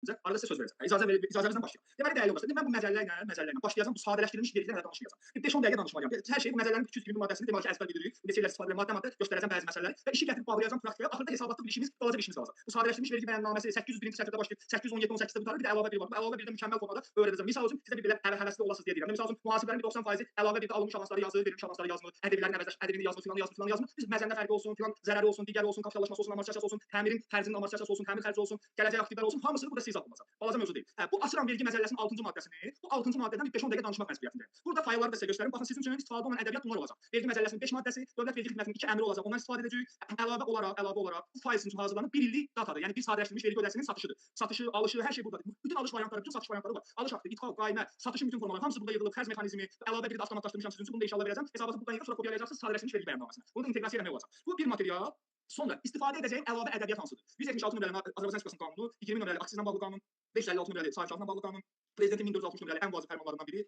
Arada sizə söz verəcəm. İcazənizlə başlayıram. Deməli, dəyərli yoldaşlar, mən bu məcəllə ilə başlayacağam. Bu sadələşdirilmiş vergidən hələ danışmayacağam. 5-10 dəqiqə danışmalıyam. Hər şeyi bu məcəllənin 220 maddəsini deməli ki, əzbər bilirik. Neçə illər istifadə edirəm, maddə-maddə göstərəcəm bəzi məsələləri və işi gətirib bağlayacağam praktikaya. Axırda hesabatlı bir işimiz, balaca bir işimiz qalacaq. Bu sadələşdirilmiş vergi bəyannaməsi 801-ci sətirdə başlayıb 817-18-də qurtarır. Bir də əlavə bir var. Bu əlavə bir də mükəmməl formada öyrədəcəm. Misal üçün sizə bir belə həvəsli olasınız deyə deyirəm. Misal üçün mühasibələrin bir 90% əlavə bir də alınmış avansları yazır, verilmiş avansları yazmır, ədəbilərin əvəzləş, ədəbini yazmır, filanı yazmır, filanı yazmır. Biz məzənnə fərqi olsun, filan zərəri olsun, digəri olsun, kapitallaşması olsun, amortisasiyası olsun, təmirin xərcinin amortisasiyası olsun, təmir xərci olsun, gələcək aktivlər olsun, hamısını burada sizə olacaq. Balaca mövzu deyil. Hə, bu açıram vergi məcəlləsinin 6-cı maddəsini. Bu 6-cı maddədən bir 5-10 dəqiqə danışmaq məcburiyyətindəyim. Burada faylları da sizə göstərim. Baxın, sizin üçün istifadə olunan ədəbiyyat bunlar olacaq. Vergi məcəlləsinin 5 maddəsi, dövlət vergi xidmətinin 2 əmri olacaq. Ondan istifadə edəcəyik. Əlavə olaraq bu fayl sizin üçün hazırlanıb 1 illik datadır. Yəni bir sadələşdirilmiş vergi ödənisinin satışıdır. Satışı, alışı, hər şey buradadır. Bütün alış variantları, bütün satış variantları var. Alış aktı, ithal, qaymə, satışın bütün formaları hamısı burada yığılıb. Xərc mexanizmi, əlavə bir də avtomatlaşdırmışam sizin üçün. Bunu da inşallah verəcəm. Hesabatı buradan yığıb sonra kopyalayacaqsınız sadələşdirilmiş vergi bəyannaməsinə. Bunu da inteqrasiya eləmək olacaq. Bu bir material. Sonra istifadə edəcəyim əlavə ədəbiyyat hansıdır? 176 nömrəli Azərbaycan Respublikasının qanunu, 20 nömrəli aksizlə bağlı qanun, 556 nömrəli sahibkarlıqla bağlı qanun, Prezidentin 1460 nömrəli ən vacib fərmanlarından biri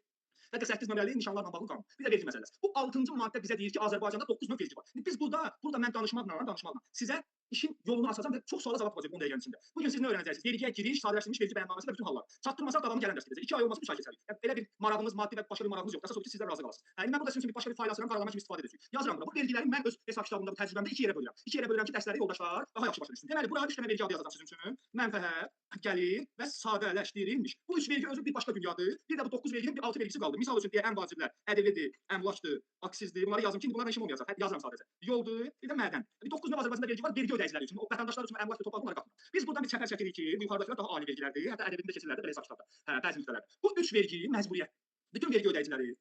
və 48 nömrəli nişanlarla bağlı qanun. Bir də vergi məsələsi. Bu 6-cı maddə bizə deyir ki, Azərbaycanda 9 növ vergi var. İndi biz burada mən danışmaqla sizə işin yolunu açacağam və çox suala cavab olacaq 10 dəqiqənin içində. Bugün siz nə öyrənəcəksiniz? Vergiyə giriş, sadələşdirilmiş vergi bəyannaməsi və bütün hallar. Çatdırmasaq davamı gələn dərs gedəcək. 2 ay olmasa 3 ay keçərik. Yəni, belə bir marağımız, maddi və başqa bir marağımız yoxdur. Əsas odur ki, sizlər razı qalasınız. Yəni mən burada sizin üçün bir başqa bir fayl açıram, qaralama kimi istifadə edəcəyik. Yazıram bura. Bu vergiləri mən öz hesab kitabımda, bu təcrübəmdə 2 yerə bölürəm. 2 yerə bölürəm ki, dərsləri yoldaşlar daha yaxşı başa düşsün. Deməli, bura 3 dənə vergi adı yazacağam sizin üçün. Mənfəət, gəlir və sadələşdirilmiş. Bu 3 vergi özü bir başqa dünyadır. Bir də bu 9 verginin bir 6 vergisi qaldı. Misal üçün deyə ən vaciblər ədəbidir, əmlakdır, aksizdir. Bunları yazım ki, bunlarla işim olmayacaq. Yazıram sadəcə. Yoldur, bir də mədən. Bir 9 növ Azərbaycanda vergi var, vergi ödəyiciləri üçün. O vətəndaşlar üçün əmlak və torpaq bunları qatmır. Biz buradan bir çəpər çəkirik ki, bu yuxarıdakılar daha ali vergilərdir. Hətta ədəbiyyatında keçirlər də belə hesab kitabda. Hə, bəzi nöqtələrdə. Bu 3 vergi məcburiyyət. Bütün vergi ödəyiciləri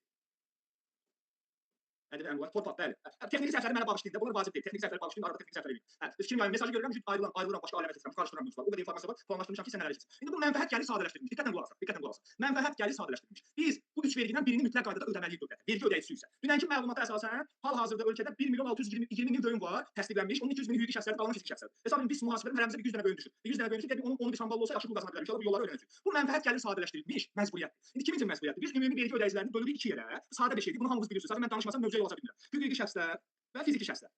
ədəbi, əmlak, torpaq, bəli. Texniki səhvləri mənə bağışlayın da, bunlar vacib deyil. Texniki səhvləri bağışlayın, arada texniki səhvləri eləyim. Hə, fikrim yayım, mesajı görürəm, ayrılıram, başqa aləmə keçirəm, qarışdıram mövzular. O qədər informasiya var, planlaşdırmışam ki, sən nələr keçirsən. İndi bu mənfəət gəlir sadələşdirilmiş. Diqqətlə qulaq asın, diqqətlə qulaq asın. Mənfəət gəlir sadələşdirilmiş. Biz bu 3 vergidən birini mütləq qaydada ödəməliyik dövlətə. Vergi ödəyicisi isə. Dünənki məlumata əsasən hal-hazırda ölkədə 1 milyon 620 min böyün var, təsdiqlənmiş. Onun 200 mini hüquqi şəxslərdir, qalanı fiziki şəxslərdir. Hesab edin, biz mühasibələrin hərəmizə bir 100 dənə böyün düşür. 100 dənə böyün düşür, deyək, onu bir samballı olsa yaxşı pul qazana bilərik. İnşallah bu yolları öyrənəcəyik. Bu mənfəət gəlir sadələşdirilmiş məcburiyyətdir. İndi kimin üçün məcburiyyətdir? Biz ümumi vergi ödəyicilərini bölürük 2 yerə. Sadə bir şeydir. Bunu hamınız bilirsiniz. Sadəcə mən danışmasam mövzuya yol aça bilmirəm. Hüquqi şəxslər və fiziki şəxslər.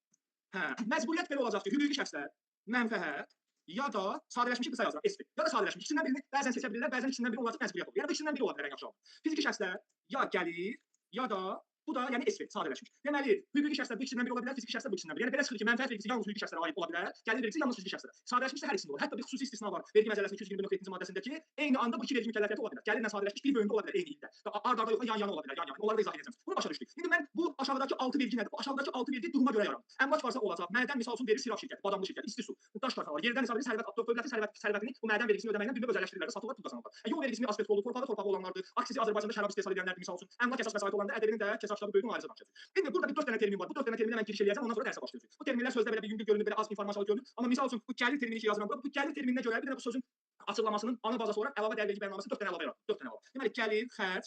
Hə, məcburiyyət belə olacaq ki, hüquqi şəxslər mənfəət ya da sadələşmişi qısa yazıram, SV. Ya da sadələşmiş. İkisindən birini bəzən seçə bilirlər, bəzən ikisindən biri olacaq məcburiyyət olur. Yəni bu ikisindən biri ola bilər ən yaxşı halda. Fiziki şəxslər ya gəlir, ya da bu da yəni SV, sadələşmiş. Deməli, hüquqi şəxslər bu ikisindən biri ola bilər, fiziki şəxslər bu ikisindən biri. Yəni belə çıxır ki, mənfəət vergisi yalnız hüquqi şəxslərə aid ola bilər, gəlir vergisi yalnız fiziki şəxslərə. Sadələşmişsə hər ikisində olur. Hətta bir xüsusi istisna var. Vergi məcəlləsinin 221.7-ci maddəsindəki eyni anda bu iki vergi mükəlləfiyyəti ola bilər. Gəlirlə sadələşmiş bir bölümdə ola bilər eyni ildə. Ard-arda yox, yan-yana ola bilər, yan-yana. Onları da izah edəcəm. Bunu başa düşdük. İndi mən bu aşağıdakı 6 vergi nədir? Bu aşağıdakı 6 vergi duruma görə yaranır. Əmlak varsa olacaq. Mədən misal üçün verir Siraf şirkəti, badamlı şirkəti, isti su, daş karxanalar. Yerdən hesab edir sərvət, dövlətin sərvətini bu mədən vergisini ödəməklə bir növ özəlləşdirirlər, satırlar, pul qazanırlar. Yol vergisini asfalt torpağı olanlardır. Aksizi Azərbaycanda şərab istehsal edənlərdir misal üçün. Əmlak əsas vəsait olanda ədəbinin də hesab kitabı böyüdüm ayrıca danışacağıq. İndi burada bir 4 dənə termin var. Bu 4 dənə terminə mən giriş eləyəcəm, ondan sonra dərsə başlayacağıq. Bu terminlər sözdə belə bir yüngül görünür, belə az informasiyalı görünür. Amma misal üçün bu gəlir termini ki yazıram bura, bu gəlir termininə görə bir dənə bu sözün açıqlamasının ana bazası olaraq əlavə dəyər vergi bəyannaməsi 4 dənə əlavə yaratır. 4 dənə əlavə. Deməli gəlir, xərc,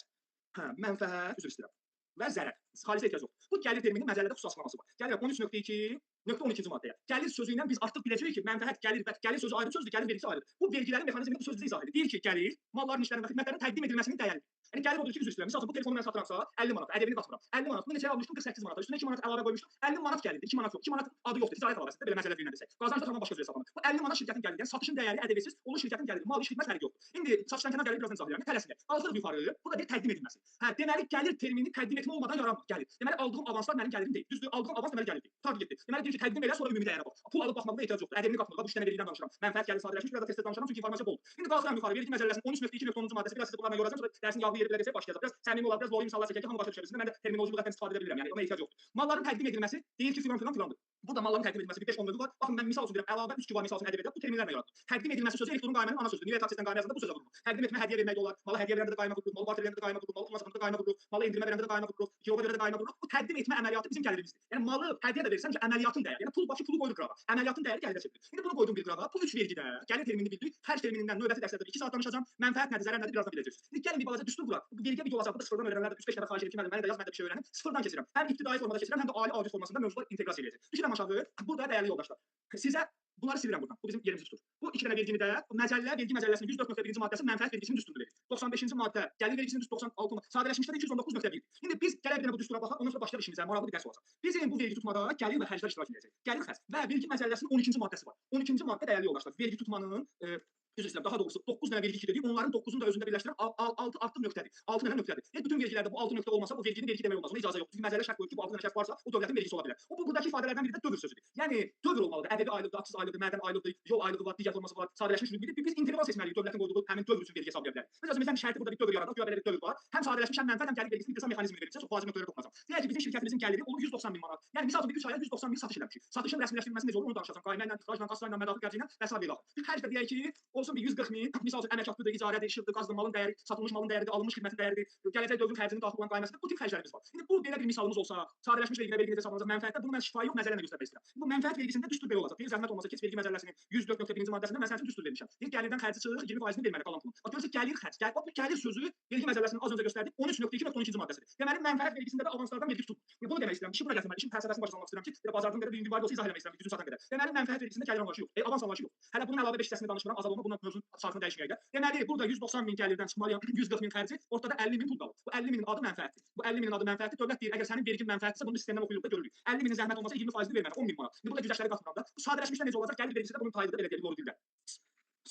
hə, mənfəət, üzr istəyirəm və zərər. Xalisə ehtiyac yoxdur. Bu gəlir terminin məcəllədə xüsusi açıqlaması var. Gəlirəm 13.2.12-ci maddəyə. Gəlir sözü ilə biz artıq biləcəyik ki, mənfəət, gəlir və gəlir sözü ayrı sözdür, gəlir vergisi ayrıdır. Bu vergilərin mexanizmini bu söz bizə izah edir. Deyir ki, gəlir malların, işlərin və xidmətlərin təqdim edilməsinin dəyəridir. Yəni gəlir odur ki, üzr istəyirəm. Misal üçün bu telefonu mən satıramsa 50 manat, ədəbini qatmıram. 50 manat, bunu neçəyə almışdım? 48 manata. Üstünə 2 manat əlavə qoymuşdum. 50 manat gəlirdi, 2 manat yox. 2 manat adı yoxdur. Ticarət əlavəsidir, belə məcəllə dilindən desək. Qazanc da tamam başqa cür hesablanır. Bu 50 manat şirkətin gəliri, yəni satışın dəyəri ədəbisiz olur şirkətin gəliri. Mal, iş, xidmət fərqi yoxdur. İndi satışdan kənar gəlir birazdan izah edirəm. Tələsində. Qalxırıq yuxarı. Bu da bir təqdim edilməsi. Hə, deməli gəlir termini təqdim etmə olmadan yaranmır gəlir. Deməli aldığım avanslar mənim gəlirim deyil. Düzdür, aldığım avans deməli gəlir deyil. Target getdi. Deməli deyir ki, təqdim elə, sonra ümumi dəyərə bax. Pul alıb baxmaqda ehtiyac yoxdur. Ədəbini qatmırlar. Bu 3 dənə vergidən danışıram. Mənfəət gəlir sadələşmiş, biraz da tez-tez danışıram çünki informasiya boldur. İndi qalxıram yuxarı. Vergi məcəlləsinin 13.2.10-cu maddəsi. Biraz sizi bunlarla yoracağam, sonra dərsin yağlı yeri belə desək başlayacaq. Biraz səmimi olaraq, biraz lori misallar çəkək ki, hamı başa düşə bilsin. Mən də terminoloji lüğətdən istifadə edə bilirəm. Yəni ona ehtiyac yoxdur. Malların təqdim edilməsi deyir ki, filan filan filandır. Burada malların təqdim edilməsi bir 5-10 növü var. Baxın mən misal üçün deyirəm, əlavə 3 ki var misal üçün ədəbiyyatda bu terminlərlə yaradılır. Təqdim edilməsi sözü elektron qaymənin ana sözüdür. Niyə taksisdən qaymə yazanda bu sözə vurulur. Təqdim etmə hədiyyə vermək də olar. Mala hədiyyə verəndə də qaymə vururuq, malı barter verəndə də qaymə vururuq, malı pulla satanda da qaymə vururuq, malı endirmə verəndə də qaymə vururuq, girova görə də qaymə vururuq. Bu təqdim etmə əməliyyatı bizim gəlirimizdir. Yəni malı hədiyyə də versən ki, əməliyyatın dəyəri, yəni pul başı pulu qoyuruq qırağa. Əməliyyatın dəyəri gəlirə çevrilir. İndi bunu qoydum bir qırağa. Bu 3 vergidə gəlir terminini bildik. Xərc terminindən növbəti dərslərdə 2 saat danışacağam. Mənfəət nədir, zərər nədir birazdan biləcəksiniz. İndi gəlin bir balaca düstur quraq. Bu vergiyə bir yol açaq. Sıfırdan öyrənənlər də 3-5 dəfə xahiş edirəm ki, müəllim, mənə də yaz, mən də bir şey öyrənim. Sıfırdan keçirəm. Həm ibtidai formada keçirəm, həm də ali audit formasında mövzular inteqrasiya eləyəcək. Düşürəm aşağı. Burada dəyərli yoldaşlar, sizə bunları silirəm buradan. Bu bizim yerimizi tutur. Bu 2 dənə vergini də məcəllə, vergi məcəlləsinin 104.1-ci maddəsi mənfəət vergisinin düsturunu verir. 95-ci maddə gəlir vergisinin düsturu 96, sadələşmişdə də 219.1. İndi biz gələk bir dənə bu düstura baxaq, ondan sonra başlayaq işimizə. Maraqlı bir dərs olacaq. Bizim bu vergi tutmada gəlir və xərclər iştirak edəcək. Gəlir xərc və vergi məcəlləsinin 12-ci maddəsi var. 12-ci maddə dəyərli yoldaşlar, vergi tutmanın Üzr istəyirəm, daha doğrusu 9 dənə vergi ki dedik, onların 9-unu da özündə birləşdirən 6 artıq nöqtədir. 6 dənə nöqtədir. Yəni bütün vergilərdə bu 6 nöqtə olmasa bu vergini vergi demək olmaz. Ona icazə yoxdur. Çünki məcəllə şərt qoyub ki, bu 6 dənə şərt varsa, o dövlətin vergisi ola bilər. O bu buradakı ifadələrdən biri də dövr sözüdür. Yəni dövr olmalıdır. Ədəbi aylıqdır, aksiz aylıqdır, mədən aylıqdır, yol aylığı var, digər forması var, sadələşmiş hüquqidir. Biz interval seçməliyik dövlətin qoyduğu həmin dövr üçün vergi hesablaya bilərik. Məsələn, şərti burada bir dövr yaradaq, güya belə bir dövr var. Həm sadələşmiş, həm mənfəət, həm gəlir vergisinin qısa mexanizmini verir. Sizə çox vacib nöqtələrə toxunacağam. Deyək ki, bizim şirkətimizin gəliri olub 190 min manat. Yəni misal üçün bir 3 aya 190 min satış eləmişik. Satışın rəsmiləşdirilməsi necə olur, onu danışacağam. Qaymə ilə, ixracla, kassa ilə, mədaxil xərci ilə və sair ilə. Bir xərc də deyək ki, olsun bir 140 min, misal üçün əmək haqqıdır, icarədir, işıqdır, qazdır, malın dəyəri, satılmış malın dəyəridir, alınmış xidmətin dəyəridir, gələcək dövrün xərcinin daxil olan qayməsidir. Bu tip xərclərimiz var. İndi bu belə bir misalımız olsa, sadələşmiş vergilə vergi necə hesablanacaq, mənfəətdə bunu mən şifahi yox, məzəllə göstərmək istəyirəm. Bu mənfəət vergisində düstur belə olacaq. Deyir zəhmət olmasa keç vergi məcəlləsinin 104.1-ci maddəsində mən sənin üçün düstur vermişəm. Deyir gəlirdən xərci çıx, 20%-ni verməli qalan pulun. Bax görürsüz gəlir xərc. Gəl, bax bu gəlir sözü vergi məcəlləsinin az öncə göstərdik 13.2.12-ci maddəsidir. Deməli mənfəət vergisində də avanslardan vergi tutulur. Bunu demək istəyirəm. İşi bura gətirməli, işin fəlsəfəsini başa salmaq istəyirəm ki, belə bacardığım qədər bir gün var olsa izah eləmək istəyirəm, gücüm çatan qədər. Deməli mənfəət vergisində gəlir anlayışı yox, avans anlayışı yox. Hələ bunun əlavə 5 hissəsini danışmıram, azad olma, bundan mövzunun şartını dəyişməyək də. Deməli burada 190 min gəlirdən çıxmalıyam, 140 min xərci, ortada 50 min pul qalır. Bu 50 minin adı mənfəətdir. Bu 50 minin adı mənfəətdir. Dövlət deyir, əgər sənin vergin mənfəətdirsə, bunu biz sistemdən oxuyuruq da görürük. 50 minin zəhmət olmasa 20%-ni verməli, 10 min manat. İndi burada güzəştləri qatmıram da. Bu sadələşmişdə necə olacaq? Gəlir vergisi də bunun tayıdır, belə deyək, doğru dildə.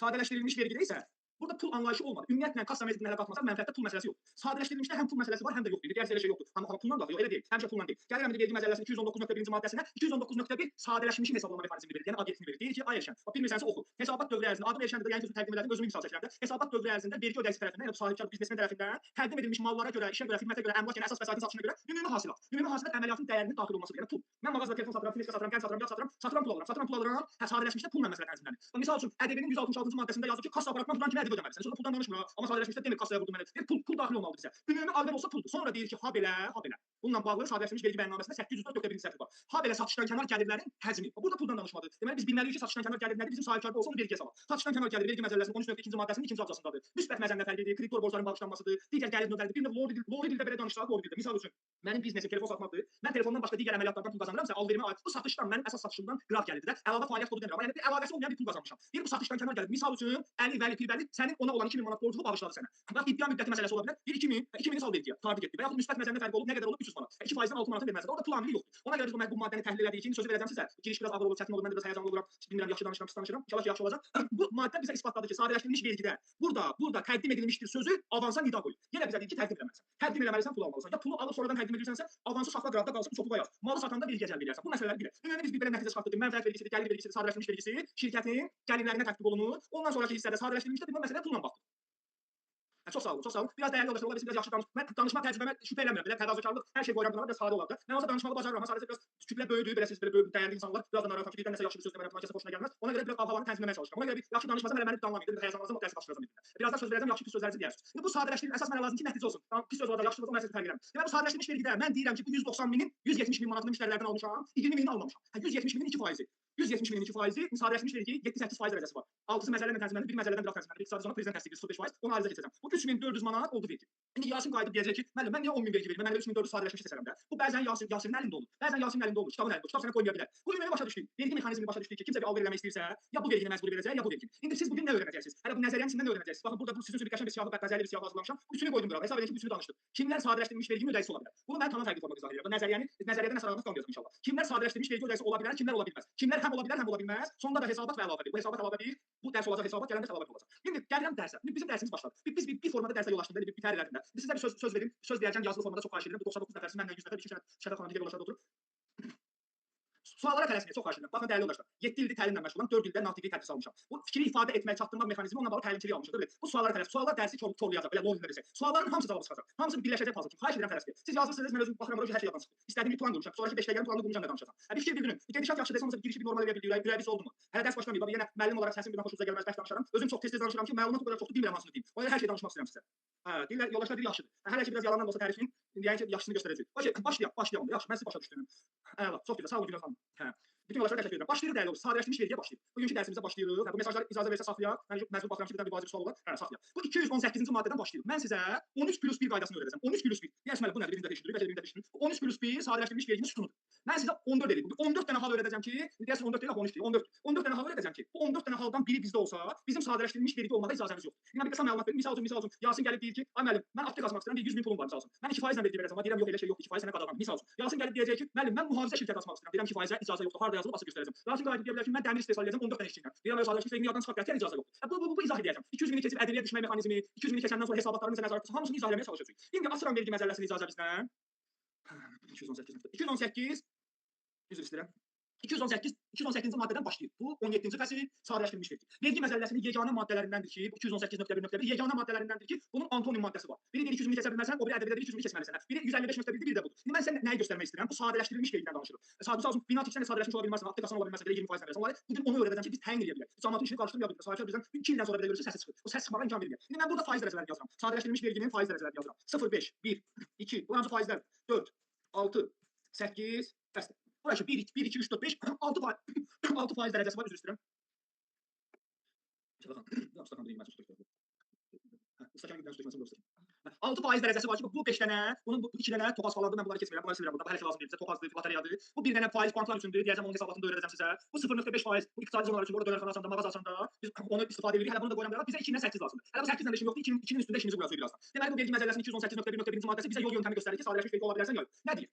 Sadələşdirilmiş vergidə isə burada pul anlayışı olmadı. Ümumiyyətlə kassa metodunu hələ qatmasaq mənfəətdə pul məsələsi yox. Sadələşdirilmişdə həm pul məsələsi var, həm də yoxdur. Digər elə şey yoxdur. Amma pulla da yox, elə deyil. Həmişə pulla deyil. Gəlirəm indi vergi məcəlləsinin 219.1-ci maddəsinə 219.1 sadələşmişin hesablama mexanizmini verir. Yəni obyektini verir. Deyir ki, ay Elşən, bax bilmirsənsə oxu. Hesabat dövrü ərzində, adım Elşəndir, yəni ki, özümü təqdim elədim, özümü misal çəkirəm də. Hesabat dövrü ərzində vergi ödəyicisi tərəfindən, yəni sahibkar biznesmen tərəfindən təqdim edilmiş mallara görə, işə görə, xidmətə görə, əmlak, yəni əsas vəsaitin satışına görə ümumi hasilat. Ümumi hasilat əməliyyatın dəyərinin daxil olmasıdır. Yəni pul. Mən mağazada telefon satıram, fineska satıram, qənd satıram, yağ satıram, satıram pul alıram, satıram pul alıram. Hə sadələşmişdə pulla məsələ tənzimlənir. Bax misal üçün ƏDV-nin 166-cı maddəsində yazılıb ki, kassa aparatdan tutan kimi ƏDV ödəməlisən. Sonra puldan danışmır, amma sadələşmişdə demir kassaya vurdum mənə. Deyir pul daxil olmalıdır bizə. Ümumi alver olsa puldur. Sonra deyir ki, ha belə, ha belə. Bununla bağlı sadələşdirilmiş vergi bəyannaməsində 804.1-ci sətr var. Ha belə satışdan kənar gəlirlərin həcmi. Burada puldan danışmadı. Deməli biz bilməliyik ki, satışdan kənar gəlir nədir? Bizim sahibkarda olsa onu vergiyə salır. Satışdan kənar gəlir vergi məcəlləsinin 13.2-ci maddəsinin 2-ci abzasındadır. Müsbət məzənnə fərqidir, kreditor borcların bağışlanmasıdır, digər gəlir növləridir. Bir növ lori dildə belə danışsaq, lori dildə. Misal üçün, mənim biznesim telefon satmaqdır. Mən telefondan başqa digər əməliyyatlardan pul qazanıramsa, alverimə aid bu satışdan, mənim əsas satışımdan qıraq gəlirdir də. Əlavə fəaliyyət kodu demirəm, amma yəni bir əlaqəsi olmayan bir pul qazanmışam. Deyir bu satışdan kənar gəlir. Misal üçün, Əli, Vəli, Pirvəli sənin ona olan 2000 manat borcunu bağışladı sənə. Bax iddia müddəti məsələsi ola bilər. Bir 2000-i sal vergiyə. Tarif getdi. Və yaxud müsbət məzənnə fərqi olub, nə qədər olub? 300 manat. 2%-dən 6 manatın verməlisən. Orada pul amili yoxdur. Ona görə biz bu maddəni təhlil elədik. İndi sözü verəcəm sizə. Giriş biraz ağır olur, çətin olur. Mən də biraz həyəcanlı oluram. Bilmirəm, yaxşı danışıram, pis danışıram. İnşallah ki, yaxşı olacaq. Bu maddə bizə isbatladı ki, sadələşdirilmiş vergidə burada təqdim edilmişdir sözü avansa nida qoyur. Yenə bizə deyir ki, təqdim eləməlisən. Təqdim eləməlisən, pul almalısan. Ya pulu alıb sonradan təqdim edirsənsə, avansı saxla qıraqda qalsın, çoxluğa yaz. Malı satanda vergiyə cəlb eləyərsən. Bu məsələləri bilir. Ümumi biz bir belə nəticə çıxartdıq. Mənfəət vergisidir, gəlir vergisidir, sadələşdirilmiş vergisi şirkətin gəlirlərinə tətbiq olunur. Ondan sonraki hissədə sadələşdirilmişdə bir məsələ pulla baxdıq. Çox sağ olun, çox sağ olun. Biraz dəyərli olacaq, ola bilsin, biraz yaxşı danış. Mən danışma təcrübəmə şübhə eləmirəm. Belə təvazökarlıq, hər şey qoyuram qınağa, biraz sadə olar da. Mən olsa danışmağı bacarıram, amma sadəcə biraz kütlə böyüdü, belə siz belə böyük dəyərli insanlar, biraz da narahatam ki, birdən nəsə yaxşı bir söz demərəm, filan kəsə xoşuna gəlməz. Ona görə biraz havanı tənzimləməyə çalışıram. Ona görə bir yaxşı danışmasam hələ məni danlamayın, bir həyəcanlansam o dərsi qaçıracam bir. Birazdan söz verəcəm, yaxşı pis sözlərinizi deyərsiniz. İndi bu sadələşdirilmiş əsas mənə lazım ki, nəticə olsun. Tamam, pis söz olar, yaxşı söz olar, mən sizi fərq edirəm. Deməli bu sadələşdirilmiş vergidə mən deyirəm ki, bu 190 minin 170 min manatını müştərilərdən almışam, 20 minini almamışam. Hə 170 minin 2%. 170 minin 2%, sadələşdirilmiş vergi 7-8% dərəcəsi var. 6-sı məcəllə tənzimlənir, bir məcəllədən biraz tənzimlənir. İqtisadi zona prezident təsdiqi 0,5%, onu ayrıca keçəcəm. Bu 3400 manat oldu vergi. İndi Yasin qayıdıb deyəcək ki, müəllim mən niyə 10 min vergi verirəm? Mən elə 3400 sadələşmiş seçərəm də. Bu bəzən Yasinin əlində olur. Bəzən Yasinin əlində olur, kitabın əlində olur. Kitab sənə qoymaya bilər. Bu ümumi başa düşdük. Vergi mexanizmini başa düşdük ki, kimsə bir alver eləmək istəyirsə, ya bu vergini məcburi verəcək, ya bu vergini. İndi siz bugün nə öyrənəcəksiniz? Hələ bu nəzəriyyənin içindən nə öyrənəcəksiniz? Baxın burada bu sizin üçün bir qəşəng bir siyahı, bəzərli bir siyahı hazırlamışam. Bu üçünü qoydum qırağa. Hesab edin ki, bu üçünü danışdıq. Kimlər sadələşdirilmiş verginin ödəyicisi ola bilər? Bunu mən tamam fərqli formada izah edirəm. Bu nəzəriyyədən əsər alamaq qalmayacaq inşallah. Kimlər sadələşdirilmiş vergi ödəyicisi ola bilər, kimlər ola bilməz? Kimlər həm ola bilər, həm ola bilməz. Sonda da hesabat və əlavə bir. Bu hesabat əlavə bir, bu dərs olacaq hesabat, gələndə əlavə olacaq. İndi gəlirəm dərsə. İndi bizim dərsimiz başladı. Biz bir formada dərsə yol açdıq, belə bir bitər elədim də. İndi sizə bir söz verim. Söz deyərkən yazılı formada çox xahiş edirəm. Bu 99 nəfərsiz, məndən 100 nəfər, 2 Şərəf xanım digər yoldaşlar da oturub. Suallara tələsməyə çox xahiş edirəm. Baxın dəyərli yoldaşlar, 7 ildir təlimlə məşğulam, 4 ildə natiqi tədris almışam. Bu fikri ifadə etmək, çatdırmaq mexanizmi onunla bağlı təlimçilik almışam. Belə. Bu suallara tələs, suallar dərsi korlayacaq, belə logiklə desək. Sualların hamısı cavabı çıxacaq. Hamısı birləşəcək puzzle kimi. Xahiş edirəm tələsməyə. Siz yazırsınız, mən özüm baxıram, hər şey yaddan çıxdı. İstədiyim bir plan qurmuşam. Sonrakı 5 dəqiqənin planını qurmuşam, nə danışacağam. Bir fikir bildirin. Gedişat yaxşı desəm, olsa girişi bir normal eləyə bildik, ürəyimiz oldu mu? Hələ dərs başlamayıb. Yenə müəllim olaraq səsim birdən xoşunuza gəlməz, bərk danışaram. Özüm çox tez-tez danışıram ki, məlumat o qədər çoxdur, bilmirəm hansını deyim. Ona görə hər şey danışmaq istəyirəm sizə. Hə, deyirlər, yoldaşlar deyir yaxşıdır. Hələ ki biraz yalandan da olsa tərifin, indi yəni ki yaxşısını göstərəcək. Okey, başlayaq. Yaxşı, mən sizi başa düşdüm. Əla, çox gözəl. Sağ olun Günel xanım. Hə. Bütün yoldaşlara təşəkkür edirəm. Başlayırıq dəyərli olsun. Sadələşdirilmiş vergiyə başlayırıq. Bugünkü dərsimizə başlayırıq. Hə, bu mesajları icazə versə saxlayaq. Mən məcbur baxıram ki, birdən bir vacib sual olar. Hə, saxlayaq. Bu 218-ci maddədən başlayırıq. Mən sizə 13 + 1 qaydasını öyrədəcəm. 13 + 1. Deyərsiniz müəllim, bu nədir? Birini dəfə eşidirik, bəlkə də birini dəfə eşidirik. 13 + 1 sadələşdirilmiş verginin sütunudur. Mən sizə 14 eləyim. 14 dənə hal öyrədəcəm ki, deyərsiniz 14 deyil, 13 deyil. 14 dənə hal öyrədəcəm ki, bu 14 dənə haldan biri bizdə olsa, bizim sadələşdirilmiş vergi olmağa icazəmiz yoxdur. Yəni bir qısa məlumat verim. Misal üçün, Yasin gəlib deyir ki, ay müəllim, mən aptek açmaq istəyirəm, bir 100 min pulum var misal üçün. Mən 2%-lə vergi verəcəm, amma deyirəm yox elə şey yoxdur, 2% sənə qadağandır. Misal üçün. Yasin gəlib deyəcək ki, müəllim, mən mühafizə şirkəti açmaq istəyirəm. Deyirəm 2%-ə icazə yoxdur. Harda harda yazılıb açıb göstərəcəm. Rasim qayıdıb deyə bilər ki, mən dəmir istehsal edəcəm 14 dənə işçi ilə. Deyirəm, sadələşmiş vergini yaddan çıxart, qətiyyən icazə yoxdur. Bu izah edəcəm. 200 mini keçib ədəbiyyat düşmək mexanizmi, 200 mini keçəndən sonra hesabatların necə nəzarət tutulması, hamısını izah eləməyə çalışacağıq. İndi açıram vergi məcəlləsini icazəmizlə. 218. 218 üzr istəyirəm. 218-ci maddədən başlayır. Bu 17-ci fəsil sadələşdirilmiş vergi. Vergi məcəlləsinin yeganə maddələrindəndir ki, bu 218.1.1 yeganə maddələrindəndir ki, bunun antonim maddəsi var. Biri deyir 200 mini keçə bilməzsən, o biri ədəbiyyatda deyir 200 mini keçməlisən. Biri 155.1-dir, biri də budur. İndi mən sizə nəyi göstərmək istəyirəm? Bu sadələşdirilmiş vergidən danışırıq. Misal üçün bina tiksən də sadələşmiş ola bilməzsən, apteka ola bilməzsən, belə 20% verəsən. Onları bu gün onu öyrədəcəm ki, biz təyin edə bilərik. Camaatın işini qarışdırmaya bilərik. Sahibkar bizdən 2 ildən sonra belə görürsə səsi çıxır. O səs çıxmağa imkan vermir. İndi mən burada faiz dərəcələrini yazıram. Sadələşdirilmiş verginin faiz dərəcələrini yazıram. 0,5, 1, 2, bunlar hamısı faizlər. 4, 6, 8, bəsdir. Burası 1, 1, 2, 3, 4, 5, 6 faiz, 6 faiz dərəcəsi var, üzr istəyirəm. 6 faiz dərəcəsi var ki, bu 5 dənə, bunun bu 2 dənə topaz falandır, mən bunları keçmirəm, bunları silirəm burada, bu hələ ki lazım deyil bizə, topazdır, loteriyadır. Bu 1 dənə faiz banklar üçündür, deyəcəm onun hesabatını da öyrədəcəm sizə. Bu 0.5 faiz, bu iqtisadi zonalar üçün, orada dönerxana açanda, mağaza açanda biz onu istifadə edirik. Hələ bunu da qoyuram bərabər, bizə 2 ilə 8 lazımdır. Hələ bu 8 ilə işim yoxdur, 2-nin üstündə işimizi quracağıq birazdan. Deməli bu vergi məcəlləsinin 218.1.1-ci maddəsi bizə yol yöntəmi göstərir ki, sadələşmiş vergi ola bilərsən ya yox. Nə deyir?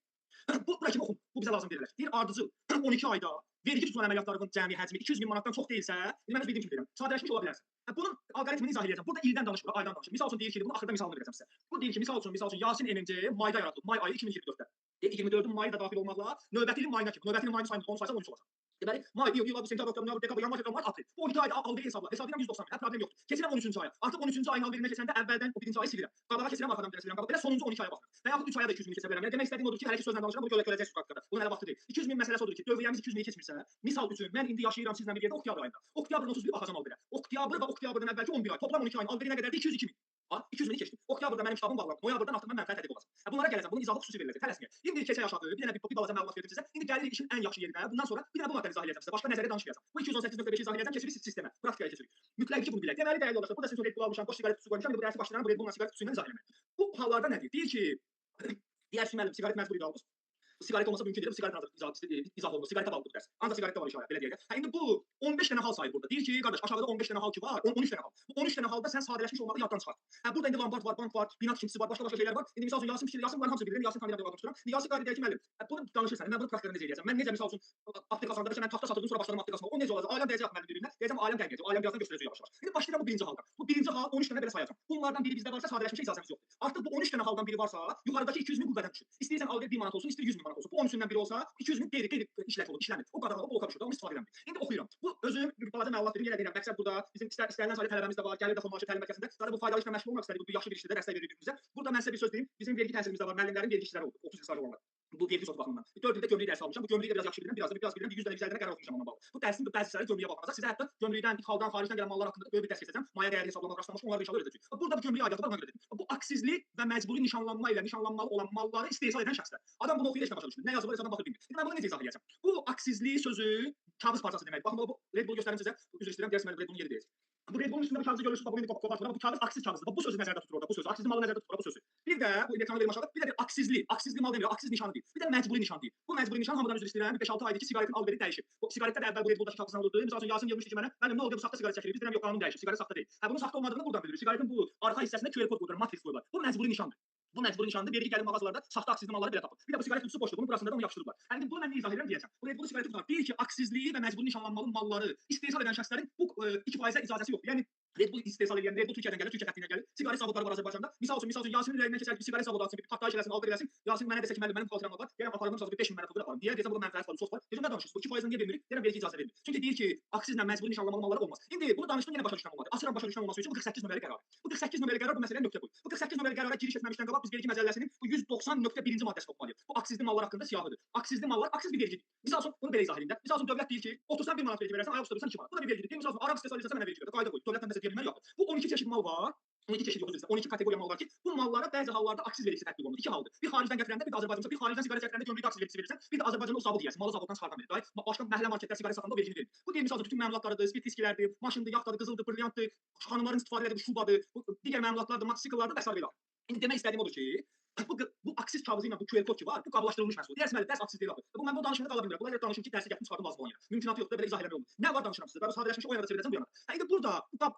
Bu bırakım oxum. Bu bizə lazım deyirlər. Deyir ardıcıl 12 ayda vergi tutulan əməliyyatlarının cəmi həcmi 200 min manatdan çox deyilsə, indi mən öz bildiyim kimi deyirəm, sadələşmiş ola bilərsən. Bunun alqoritmini izah edəcəm. Burada ildən danışmır, aydan danışır. Misal üçün deyir ki, bunu axırda misalını verəcəm sizə. Bu deyir ki, misal üçün Yasin MMC mayda yaradılıb. May ayı 2024-də. 24-ün mayı da daxil olmaqla növbəti ilin mayına kimi. Növbəti ilin mayını sayın 10 saysan 13 olacaq. Deməli, may, iyul, avqust, sentyabr, oktyabr, noyabr, dekabr, yanvar, fevral, mart, aprel. Bu 12 ayda alveri hesabla. Hesablayıram 190 min. Hə, problem yoxdur. Keçirəm 13-cü aya. Artıq 13-cü ayın alverinə keçəndə əvvəldən o birinci ayı silirəm. Qabağa keçirəm, arxadan bir silirəm. Belə sonuncu 12 aya baxıram. Və yaxud 3 aya da 200 min keçə bilərəm. Yəni demək istədiyim odur ki, hələ ki sözlə danışıram, bunu görəcəksiniz praktikada. Bunun hələ vaxtı deyil. 200 min məsələsi odur ki, dövriyyəmiz 200 mini keçmirsə, misal üçün mən indi yaşayıram sizlə bir yerdə oktyabr ayında. Oktyabrın 31-i baxacam alverə. Oktyabr və oktyabrdan əvvəlki 11 ay, toplam 12 ayın alveri nə qədərdir? 202 min. 200 mini keçdim. Oktyabrda mənim kitabım bağlandı. Noyabrdan artıq mən mənfəət ədəbi olacam. Bunlara gələcəm. Bunun izahı xüsusi veriləcək. Tələsməyin. İndi keçək aşağı. Bir dənə bir balaca məlumat verdim sizə. İndi gəlirik işin ən yaxşı yerinə. Bundan sonra bir dənə bu maddəni izah edəcəm sizə. Başqa nəzərə danışmayacağam. Bu 218.5-i izah edəcəm. Keçirik sistemə. Praktikaya keçirik. Mütləq ki bunu bilək. Deməli dəyərli yoldaşlar, burada sizin Red Bull almışam, boş siqaret qutusu qoymuşam. İndi bu dərsi başlayıram. Bu Red Bull'la siqaret qutusu ilə izah eləmək. Bu hallarda nə deyir? Deyir ki, deyər ki, müəllim, siqaret məcburi alınır. Siqaret olmasa mümkün deyil. Bu siqaret izah olunur. Siqaretə bağlı bu dərs. Ancaq siqaretdə var işarə, belə deyək. Hə, indi bu 15 dənə hal sayır burada. Deyir ki, qardaş, aşağıda 15 dənə hal ki var, 13 dənə hal. Bu 13 dənə halda sən sadələşmiş olmağı yaddan çıxart. Hə, burada indi lombard var, bank var, bina tikintisi var, başqa-başqa şeylər var. İndi misal üçün Yasin fikir, Yasin bunların hamısını bilirəm. Yasin tanıyıram, adam tuturam. İndi Yasin qayıdır deyir ki, müəllim, bunu danışırsan, mən bunu praktikada necə eləyəcəm? Mən necə misal üçün apteka asanda mən taxta satırdım, sonra başladım apteka asmağa. O necə olacaq? Ailəm deyəcək müəllim bir-birinə. Deyəcəm ailəm dəqiqəcək. Ailəm birazdan göstərəcək yavaş-yavaş. İndi başlayıram bu birinci haldan. Bu birinci hal 13 dənə belə sayacağam. Bunlardan biri bizdə varsa sadələşmişə icazəmiz yoxdur. Artıq bu 13 dənə haldan biri varsa, yuxarıdakı 200 min qüvvədən düşür. İstəyirsən al ver 1 manat olsun, istəyir 100 min manat olsun. Bu 13-dən biri olsa 200 min qeyri işlək olur, işləmir. O qadağalı bloka düşür, onu istifadə edəmir. İndi oxuyuram. Bu özüm bir balaca məlumat verim, yenə deyirəm, məqsəd burada bizim istənilən sayda tələbəmiz də var, gəlir də formalaşır təlim mərkəzində. Zaten bu faydalı işlə məşğul olmaq istədik, bu yaxşı bir işdir də, dəstək veririk bir-birimizə. Burada mən sizə bir söz deyim, bizim vergi təhsilimiz də var, müəllimlərin vergi işçiləri oldu, 30 il stajı olanlar. Bu vergi sosu baxımından. 4 ildə gömrük dərsi almışam. Bu gömrüyü də biraz yaxşı bilirəm, biraz bilirəm. 100 dənə 150 dənə qərar oxumuşam onunla bağlı. Bu dərsin bəzi hissələri gömrüyə bağlanacaq. Sizə hətta gömrükdən, ixaldan, xaricdən gələn mallar haqqında böyük bir dərs keçəcəm. Maya dəyəri hesablamaq, rastlamış, onları da inşallah öyrədəcəyik. Burada bu gömrük aidiyyatı var, ona görə dedim. Bu aksizli və məcburi nişanlanma ilə nişanlanmalı olan malları istehsal edən şəxslər. Adam bunu oxuyur, heç nə başa düşmür. Nə yazı var, adam baxır bilmir. İndi mən bunu necə izah edəcəm? Bu aksizli sözü kağız parçası deməkdir. Baxın, bu Red Bull göstərim sizə. Üzr istəyirəm, deyəsən mən Red Bullun yeri deyil. Bu Red Bullun üstündə bu kağızı görürsünüz, bax, bunu indi qopartıram. Bu kağız aksiz kağızdır. Bu sözü nəzərdə tutur orada, bu sözü. Aksizli malı nəzərdə tutur bu sözü. Bir də bu ekranı verim aşağıda. Bir də bir aksizli mal demir, aksiz nişanı deyil. Bir də məcburi nişan deyil. Bu məcburi nişan hamıdan üzr istəyirəm. 5-6 aydır ki, siqaretin alveri dəyişib. Bu siqaretdə də əvvəl bu Red Bull'dakı kağızdan olurdu. Məsəl üçün Yasin yığmışdı ki mənə, müəllim nə oldu bu saxta siqaret çəkirik. Biz deyirəm yox, qanun dəyişib. Siqaret saxta deyil. Hə, bunun saxta olmadığını buradan bilirik. Siqaretin bu arxa hissəsində QR kod qoyurlar, matris qoyurlar. Bu məcburi nişandır. Bu məcburi nişandır. Vergi gəlin mağazalarda saxta aksizli malları belə tapır. Bir də bu siqaret qutusu boşdur. Bunun burasında da onu yapışdırıblar. Yəni bunu mən nə izah edirəm deyəcəm. Bu Red Bull siqareti qutusu deyir ki, aksizliyi və məcburi nişanlanmalı malları istehsal edən şəxslərin bu 2%-ə icazəsi yoxdur. Yəni Red Bull istehsal edən, Red Bull Türkiyədən gəlir, Türkiyə xətti ilə gəlir. Siqaret zavodları var Azərbaycanda. Misal üçün Yasinin ürəyindən keçər ki, siqaret zavodu açsın, bir partlayış eləsin, alver eləsin. Yasin mənə desə ki, müəllim mənim xatirəm var. Deyirəm aparım, məsəl üçün 5000 manat pul aparım. Niyə? Desəm burada mənfəət var, sos var. Deyirəm nə danışırsınız? Bu 2%-ni niyə vermirik? Deyirəm vergi icazə vermir. Çünki deyir ki, aksizlə məcburi nişanlanmalı malları olmaz. İndi bunu danışdım, yenə başa düşən olmadı. Açıram başa düşən olması üçün bu 48 nömrəli qərar. Bu 48 nömrəli qərar bu məsələyə nöqtə qoyur. Bu 48 nömrəli qərara giriş etməmişdən qabaq biz vergi məcəlləsinin bu 190.1-ci maddəsini oxumalıyıq. Bu aksizli mallar haqqında siyahıdır. Aksizli mallar aksiz bir vergidir. Misal üçün bunu belə izah edeyim də. Misal üçün dövlət deyir ki, otursan 1 manat vergi verərsən, ayaq üstə dursan 2 manat. Bu da bir vergidir. Misal üçün araq istehsal edirsən mənə vergi ver. Qayda qoy. Dövlətdən nəsə deyə bilməli yoxdur. Bu 12 çeşid mal var. 12 çeşid yox, üzr istəyirəm. 12 kateqoriya mal var ki, bu mallara bəzi hallarda aksiz vergisi tətbiq olunur. İki haldır. Bir xaricdən gətirəndə, bir də Azərbaycanda, bir xaricdən siqaret gətirəndə gömrükdə aksiz vergisi verirsən, bir də Azərbaycanda o zavod yeyəsən, malı zavoddan çıxardan verir. Başqa məhəllə marketlər siqaret satanda o vergini verir. Bu deyir misal üçün bütün məmulatlarıdır, spirt viskilərdir, maşındır, yaxtadır, qızıldır, brilyantdır, xanımların istifadə elədiyi şubadır, bu digər məmulatlardır, motosikillərdir və sair belə. İndi demək istədiyim odur ki, Bu aksiz kağızı ilə bu QR kod ki var, bu qablaşdırılmış məhsul. Deyərsən, bəli, dərs aksiz deyil axı. Bu mən bu danışmada qala bilmirəm. Buna görə danışım ki, dərsi gətirim, çıxardım lazım olan yerə. Mümkünatı yoxdur, belə izah eləmək olmur. Nə var danışıram sizə? Mən sadələşmiş o yana da çevirəcəm, bu yana. Hə, indi burada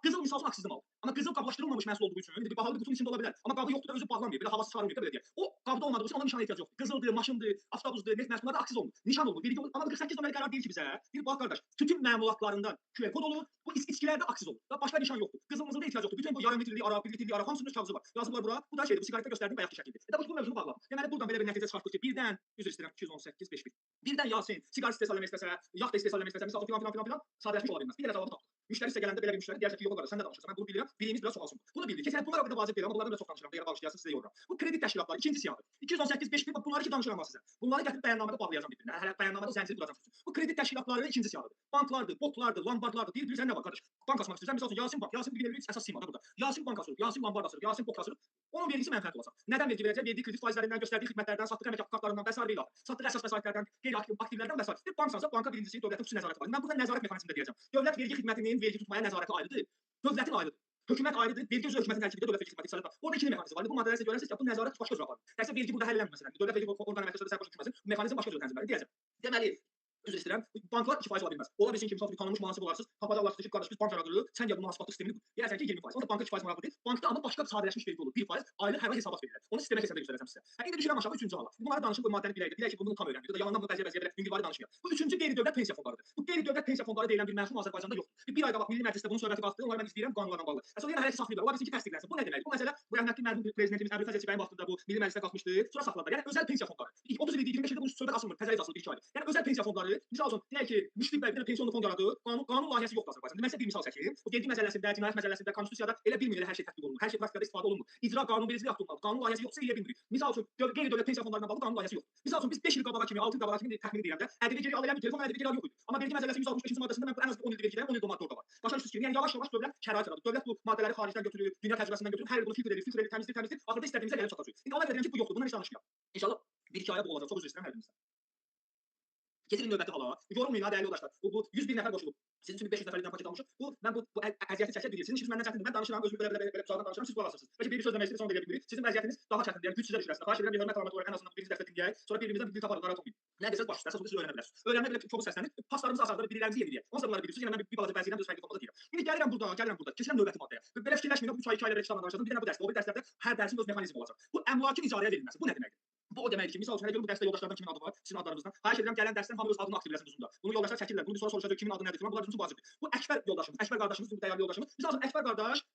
qızıl misal üçün aksizli mal. Amma qızıl qablaşdırılmamış məhsul olduğu üçün indi bir bahalı bir qutunun içində ola bilər. Amma qabı yoxdur da özü bağlanmıyor. Belə havası çıxarılmıyor, belə deyək. O qabda olmadığı üçün ona nişana ehtiyac yoxdur. Qızıldır, maşındır, avtobusdur, neft məhsulları da aksiz olmur. Nişan olmur. Vergi olur. Amma 48 nömrəli qərar deyir ki bizə, deyir bax qardaş, tütün məmulatlarından QR kod olur, bu içkilərdə aksiz olur. Başqa nişan yoxdur. Qızıl mızılda ehtiyac yoxdur. Bütün bu yarım litrlik araq, bir litrlik araq hamısının öz kağızı var. Yazıblar bura. Bu da şeydir, bu siqaretdə göstərdiyim bayaqki şəkildir. Bu mövzunu bağladım. Deməli buradan belə bir nəticə çıxartdıq ki, birdən üzr istəyirəm 218 51. Birdən Yasin siqaret istehsal etmək istəsə, yağ da istehsal etmək istəsə, misal filan filan filan filan sadələşmiş ola bilməz. Bir dənə cavabı tapdıq. Müştəri sizə gələndə belə bir müştəri deyərsə ki, yox qardaş, sən nə danışırsan? Mən bunu bilirəm. Biliyimiz biraz çoxalsın. Bunu bildik. Keçən bunlar o qədər vacib deyil, amma bunlardan biraz çox danışıram. Deyirəm bağışlayasınız, sizə yoruram. Bu kredit təşkilatları ikinci siyahı. 218 51 bax bunları ki danışıram sizə. Bunları gətirib bəyannamədə bağlayacağam bir-birinə. Hələ bəyannamədə zənciri quracağam sizə. Bu kredit təşkilatları ikinci siyahıdır. Banklardır, botlardır, lombardlardır. Deyir, bilirsən nə var qardaş? Bank açmaq istəyirsən, misal üçün Yasin bank, Yasin bir əsas simada burada. Yasin bank açılır, Yasin lombard açılır, Yasin bot açılır. Onun vergisi mənfəət olacaq. Nədən vergi verəcək? Verdiyi kredit faizlərindən, göstərdiyi xidmətlərdən, satdığı əmək kartlarından və sair və ilaxır. Satdığı əsas vəsaitlərdən, qeyri-aktivlərdən və sair. Bir banksansa, banka birincisi dövlətin xüsusi nəzarəti var. Mən burada nəzarət mexanizmində deyəcəm. Dövlət vergi xidmətinin vergi tutmaya nəzarəti ayrıdır. Dövlətin ayrıdır. Hökumət ayrıdır. Vergi üzrə hökumətin tərkibində dövlət vergi xidməti iqtisadiyyat var. Orada ikili mexanizm var. Bu maddələri sizə görərsiniz ki, bu nəzarət başqa cür aparılır. Təkcə vergi burada həll eləmir məsələn. Dövlət vergi orqanı əməkdaşları sərbəst düşməsin. Bu mexanizm başqa cür tənzimlənir deyəcəm. Deməli, üzr istəyirəm, banklar 2% ola bilməz. Ola bilsin ki, misal üçün tanınmış mühasib olarsınız, tapacaqlarsınız ki, qardaş biz bank yaradırıq, sən gəl bu mühasibatlıq sistemini qur. Deyərsən ki, 20%. Onda banka 2% maraqlı deyil. Bankda amma başqa bir sadələşmiş vergi olur. 1% aylıq hər ay hesabat verilir. Onu sistemə hesabda göstərəcəm sizə. Hə, indi düşürəm aşağı üçüncü hala. Bunları danışım, bu maddəni bilək, bilək ki, bunu tam öyrəndik. Yalandan bunu bəziyə belə yüngülvari danışmıyor. Bu üçüncü qeyri-dövlət pensiya fondlarıdır. Bu qeyri-dövlət pensiya fondları deyilən bir mərhum Azərbaycanda yoxdur. Bir ay qabaq Milli Məclisdə bunun söhbəti qalxdı. Onları mən izləyirəm qanunlarla bağlı. Əsas yenə hələ ki saxlayıblar. Ola bilsin ki, təsdiqlənsin. Bu nə deməkdir? Bu məsələ bu rəhmətli mərhum prezidentimiz Əbülfəz Elçibəyin vaxtında bu Milli Məclisdə qalxmışdı. Sonra saxladılar. Yəni özəl pensiya fondları. 30 il idi, 25 ildir bu söhbət açılmır. Təzəlik açılır 1-2 aydır. Yəni özəl pensiya fondları, misal üçün, deyək ki, Müşfiq bəy bir dənə pensionlu fond yaradır. Qanun layihəsi yoxdur Azərbaycanda. Mən sizə bir misal çəkim. Bu vergi məsələsində, cinayət məsələsində, konstitusiyada elə bilmir, elə hər şey tətbiq olunmur. Hər şey praktikada istifadə olunmur. İcra qanunvericiliyi aktı olmalıdır. Qanun layihəsi yoxsa eləyə bilmirik. Misal üçün, qeyri-dövlət pensiya fondlarına bağlı qanun layihəsi yoxdur. Misal üçün, biz 5 il qabağa kimi, 6 il qabağa kimi təxmini deyirəm də, ƏDV geri al eləmir, telefon ƏDV geri al yox idi. Amma vergi məsələsi 165-ci maddəsində mən ən az 10 ildir vergidəyəm, 10 ildir o maddə orada var. Başa düşürsünüz ki, yəni yavaş-yavaş dövlət şərait yaradır. Dövlət bu maddələri xaricdən götürür, dünya təcrübəsindən götürür, hər il bunu filtr edir, filtr edir, təmizləyir, təmizləyir. Axırda istədiyimizə gəlib çatacağıq. İndi ona görə deyirəm ki, bu yoxdur. Bundan heç danışmayaq. İnşallah 1-2 aya bu olacaq. Çox üzr istəyirəm hər birinizdən. Keçirin növbəti hala. Yorulmayın ha dəyərli yoldaşlar. Bu 101 nəfər qoşulub. Sizin üçün 500 nəfərlikdən paket almışıq. Bu mən bu əziyyəti çəksə bilir. Sizin işiniz məndən çətindir. Mən danışıram, özümü belə uzaqdan danışıram, siz qulaq asırsınız. Bəlkə bir söz demək istəyir, sonra deyə bilmirik. Sizin vəziyyətiniz daha çətindir. Yəni güc sizə düşür əslində. Xahiş edirəm bir hörmət əlaməti olaraq ən azından birinci dərsdə dinləyək. Sonra bir-birimizdən bir dil taparıq, narahat olmayın. Nə desəz baş üstə, əsas odur siz öyrənə bilərsiniz. Öyrənmə belə çoxu səslənir. Paslarımızı asarıq, birilərimizi yeniləyək. Onsuz da bunları bilirsiniz. Yenə mən bir balaca vəziyyətlə öz fərqli formada deyirəm. İndi gəlirəm burada, Keçirəm növbəti maddəyə. Belə fikirləşməyin, bu 3 ay, 2 ay belə kitabla danışacağım. Bir dənə bu dərsdə, o bir dərslərdə hər dərsin öz mexanizmi olacaq. Bu əmlakın icarəyə verilməsi. Bu nə deməkdir? Bu o deməkdir ki, misal üçün, hələ görün bu dərsdə yoldaşlardan kimin adı var, sizin adlarınızdan. Xahiş edirəm, gələn dərsdən hamı öz adını aktiv eləsin uzunda. Bunu yoldaşlar çəkirlər, bunu bir sonra soruşacaq kimin adı nədir filan, bunlar bizim üçün vacibdir. Bu Əkbər yoldaşımız, Əkbər qardaşımız, bu dəyərli yoldaşımız. Misal üçün, Əkbər qardaş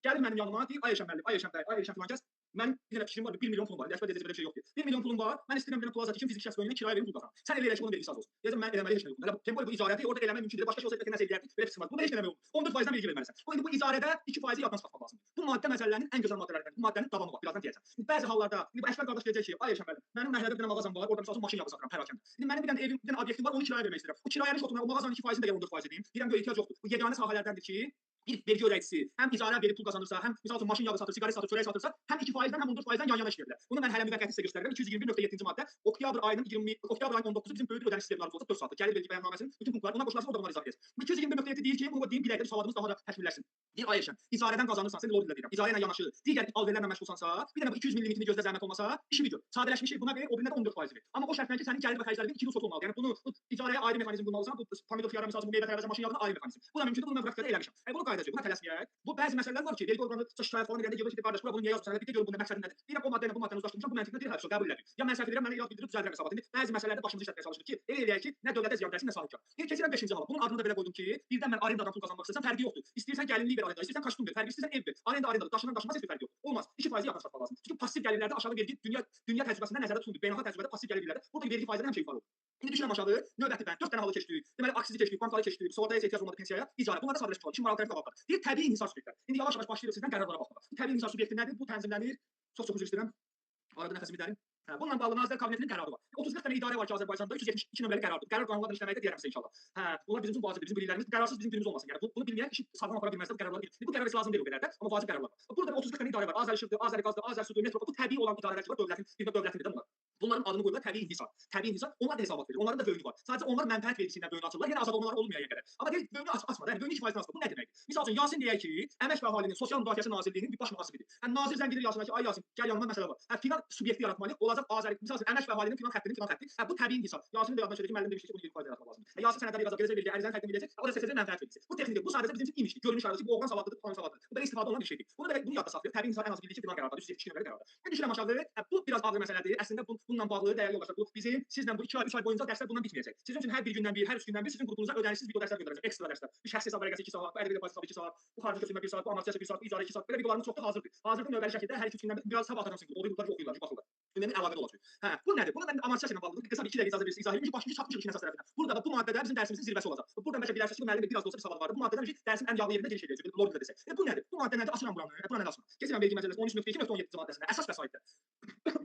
gəlir mənim yanıma, deyir, ay Elşən müəllim, ay Elşən bəy, ay Elşən filan kəs. Mənim bir dənə fikrim var, 1 milyon pulum var. Əkbər deyəcək belə bir şey yoxdur. 1 milyon pulum var. Mən istəyirəm bir plaza tikim, fiziki şəxs önünə kirayə verim, pul qazanım. Sən elə elə ki, bunun vergisi az olsun. Deyəcəm mən eləməli heç nə yoxdur. Hələ tempo bu icarədir, orada eləmək mümkün deyil. Başqa şey olsaydı nəsə eləyərdik. Belə fikrim var. Bunda heç nə eləmək olmur. 14%-dən vergi verməlisən. Bu indi bu icarədə 2% yaddan çıxartmaq lazımdır. Bu maddə məsələlərinin ən gözəl maddələrindən. Bu maddənin davamı var. Birazdan deyəcəm. İndi bəzi hallarda, indi bu Əkbər qardaş deyəcək ki, ay Elşən müəllim, mənim məhəllədə bir dənə mağazam var, orada misal üçün maşın yağı satıram pərakəndə. İndi mənim bir dənə evim, bir dənə obyektim var, onu kiraya vermək istəyirəm. Bu kirayənin şotuna o mağazanın 2%-ni də gəl 14% edeyim. Deyirəm ki, ehtiyac yoxdur. Bu yeganə sahələrdəndir ki, bir vergi ödəyicisi həm icarə verib pul qazanırsa, həm misal üçün maşın yağı satır, siqaret satır, çörək satırsa, həm 2%-dən, həm 14%-dən yan-yana işləyə bilər. Bunu mən hələ müvəqqəti sizə göstərirəm. 221.7-ci maddə oktyabr ayının 20 oktyabr ayının 19-u bizim böyük bir ödəniş sistemlərimiz olacaq 4 saatlıq. Gəlir vergi bəyannaməsinin bütün punktları buna qoşularsa orada bunları izah edəcək. Bu 221.7 deyir ki, bunu deyim bilək də savadımız daha da təkmilləşsin. Deyir ay Elşən, icarədən qazanırsan, sən lordilə deyirəm. İcarə ilə yanaşı, digər alverlərlə məşğulsansa, bir dənə bu 200 min limitini gözlə zəhmət olmasa, işini gör. Sadələşmişi buna ver, o birinə də 14% ver. Amma o şərtlə ki, sənin gəlir və xərclərin 2 şot olmalıdır. Yəni bunu bu icarəyə ayrı mexanizm qurmalısan, bu pomidor xiyara misal üçün bu meyvə tərəvəzə maşın yağına ayrı mexanizm. Bu da mümkündür, bunu mən praktikada eləmişəm. Bunu qayıdacağıq, buna tələsməyək. Bu bəzi məsələlər var ki, vergi orqanı şikayət falan edəndə yığılır ki, qardaş, bura bunu niyə yazmısan? Hələ bir də görüm bunun məqsədi nədir? Deyirəm o maddə ilə bu maddəni uzlaşdırmışam, bu məntiqlə deyir, hə, qəbul elədik. Ya mən səhv edirəm, mənə irad bildirib düzəldirəm hesabatı. İndi bəzi məsələlərdə başımızı işlətməyə çalışırıq ki, elə eləyək ki, nə dövlətə ziyan dəysin, nə sahibkar. Deyir, keçirəm 5-ci hala. Bunun adını da belə qoydum ki, birdən mən arendadan pul qazanmaq istəsəm fərqi yoxdur. İstəyirsən gəlinlik ver arenda, istəyirsən kostyum ver, fərqi istəyirsən ev ver. Arenda arendadır, daşınan daşınmaz heç bir fərqi yox. Olmaz. 2% yaddan çıxartmaq lazımdır. Çünki passiv gəlirlərdə aşağı vergi dünya təcrübəsində nəzərdə tutulmur. Beynəlxalq təcrübədə passiv gəlirlərdə burada vergi faizləri həmişə yuxarı olur. İndi düşürəm aşağı, növbəti bənd 4 dənə halı keçdik. Deməli aksizi keçdik, bankları keçdik, sığortaya ehtiyac olmadı pensiyaya, icarə. Bunlar da sadələşmiş oldu. İki maraqlı tərəfi qabaqlar. Deyir təbii inhisar subyektləri. İndi yavaş-yavaş başlayırıq sizdən qərarlara baxmağa. Təbii inhisar subyekti nədir? Bu tənzimlənir. Çox-çox üzr istəyirəm. Arada nəfəsimi dərim. Hə, bununla bağlı Nazirlər Kabinetinin qərarı var. 30-40 dənə idarə var ki, Azərbaycanda 372 nömrəli qərardır. Qərar qanunlarla işləməkdə deyərəm sizə inşallah. Hə, bunlar bizim üçün vacibdir, bizim biliklərimiz. Qərarsız bizim günümüz olmasın. Yəni bunu bilməyən işi sağlam apara bilməzsə bu qərarları bilir. Bu qərar heç lazım deyil o qədər də, amma vacib qərarlar var. Burada 30-40 dənə idarə var. Azərişıqdır, Azəriqazdır, Azərsudur, metro. Bu təbii olan idarələr ki var, dövlətin, bir dövlətindir də bunlar. Bunların adını qoyurlar təbii inhisar. Təbii inhisar, onlar da hesabat verir. Onların da böyünü var. Sadəcə onlar mənfəət vergisi ilə böyünü açırlar. Yəni azad olmaları olmayana qədər. Amma deyir böyünü açmadı. Yəni böyünü 2%-dən asmadı. Bu nə deməkdir? Misal üçün Yasin deyək ki, Əmək və Əhalinin Sosial Müdafiəsi Nazirliyinin bir baş mühasibidir. Yəni nazir zəng edir Yasinə ki, ay Yasin, gəl yanıma məsələ var. Hə filan subyekti yaratmalıyıq. Olacaq Azəri. Misal üçün Əmək və Əhalinin filan xəttinin filan xətti. Hə bu təbii inhisar. Yasinin də yadına düşür ki, müəllim demişdi ki, bunu 20% yaratmaq lazımdır. Hə Yasin sənədləri yazacaq, gələcək vergi, ərizəni təqdim edəcək. O da seçəcək mənfəət vergisi. Bu texnikdir. Bu sadəcə bizim üçün imişdir. Görünüş ayrıcı, bu oğlan savadlıdır, falan savadlıdır. Bu belə istifadə olunan bir şeydir. Bunu belə bunu yadda saxlayır. Təbii inhisar ən az bildik ki, filan qərarda 372 nömrəli qərarda. İndi düşürəm aşağı. Hə, bu biraz ağır məsələdir. Əslində bununla bağlı dəyərli yoldaşlar, bu bizim sizlə bu 2 ay, 3 ay boyunca dərslər bundan bitməyəcək. Sizin üçün hər bir gündən bir, hər 3 gündən bir sizin qrupunuza ödənişsiz video dərslər göndərəcəm. Ekstra dərslər. Bir şəxsi hesab vərəqəsi 2 saat, bu ədəbiyyat hesabı 2 saat, bu xarici köçürmə 1 saat, bu amortizasiya 1 saat, bu icarə 2 saat. Belə videolarımız çoxdur, hazırdır. Hazırda növbəli şəkildə hər 2-3 gündən bir biraz sabah atacağım sizin qrupa. O qruplar oxuyurlar, baxırlar. Ümumi əlaqədə olacaq. Hə, bu nədir? Bunu mən amortizasiya ilə bağlı qısa bir 2 dəqiqə icazə verirsiniz izah edeyim ki, başlıca çatmışıq işin əsas tərəfinə. Burada da bu maddədə bizim dərsimizin zirvəsi olacaq. Buradan bəlkə bilərsiniz ki, müəllim biraz da olsa bir savadı vardı. Bu maddədən dərsin ən yağlı yerində giriş edəcək. Lord ilə desək. Bu nədir? Bu maddə nədir? Açıram buranı. Buranı nə açıram? Keçirəm vergi məcəlləsi 13.2.17 maddəsinə. Əsas vəsaitlər.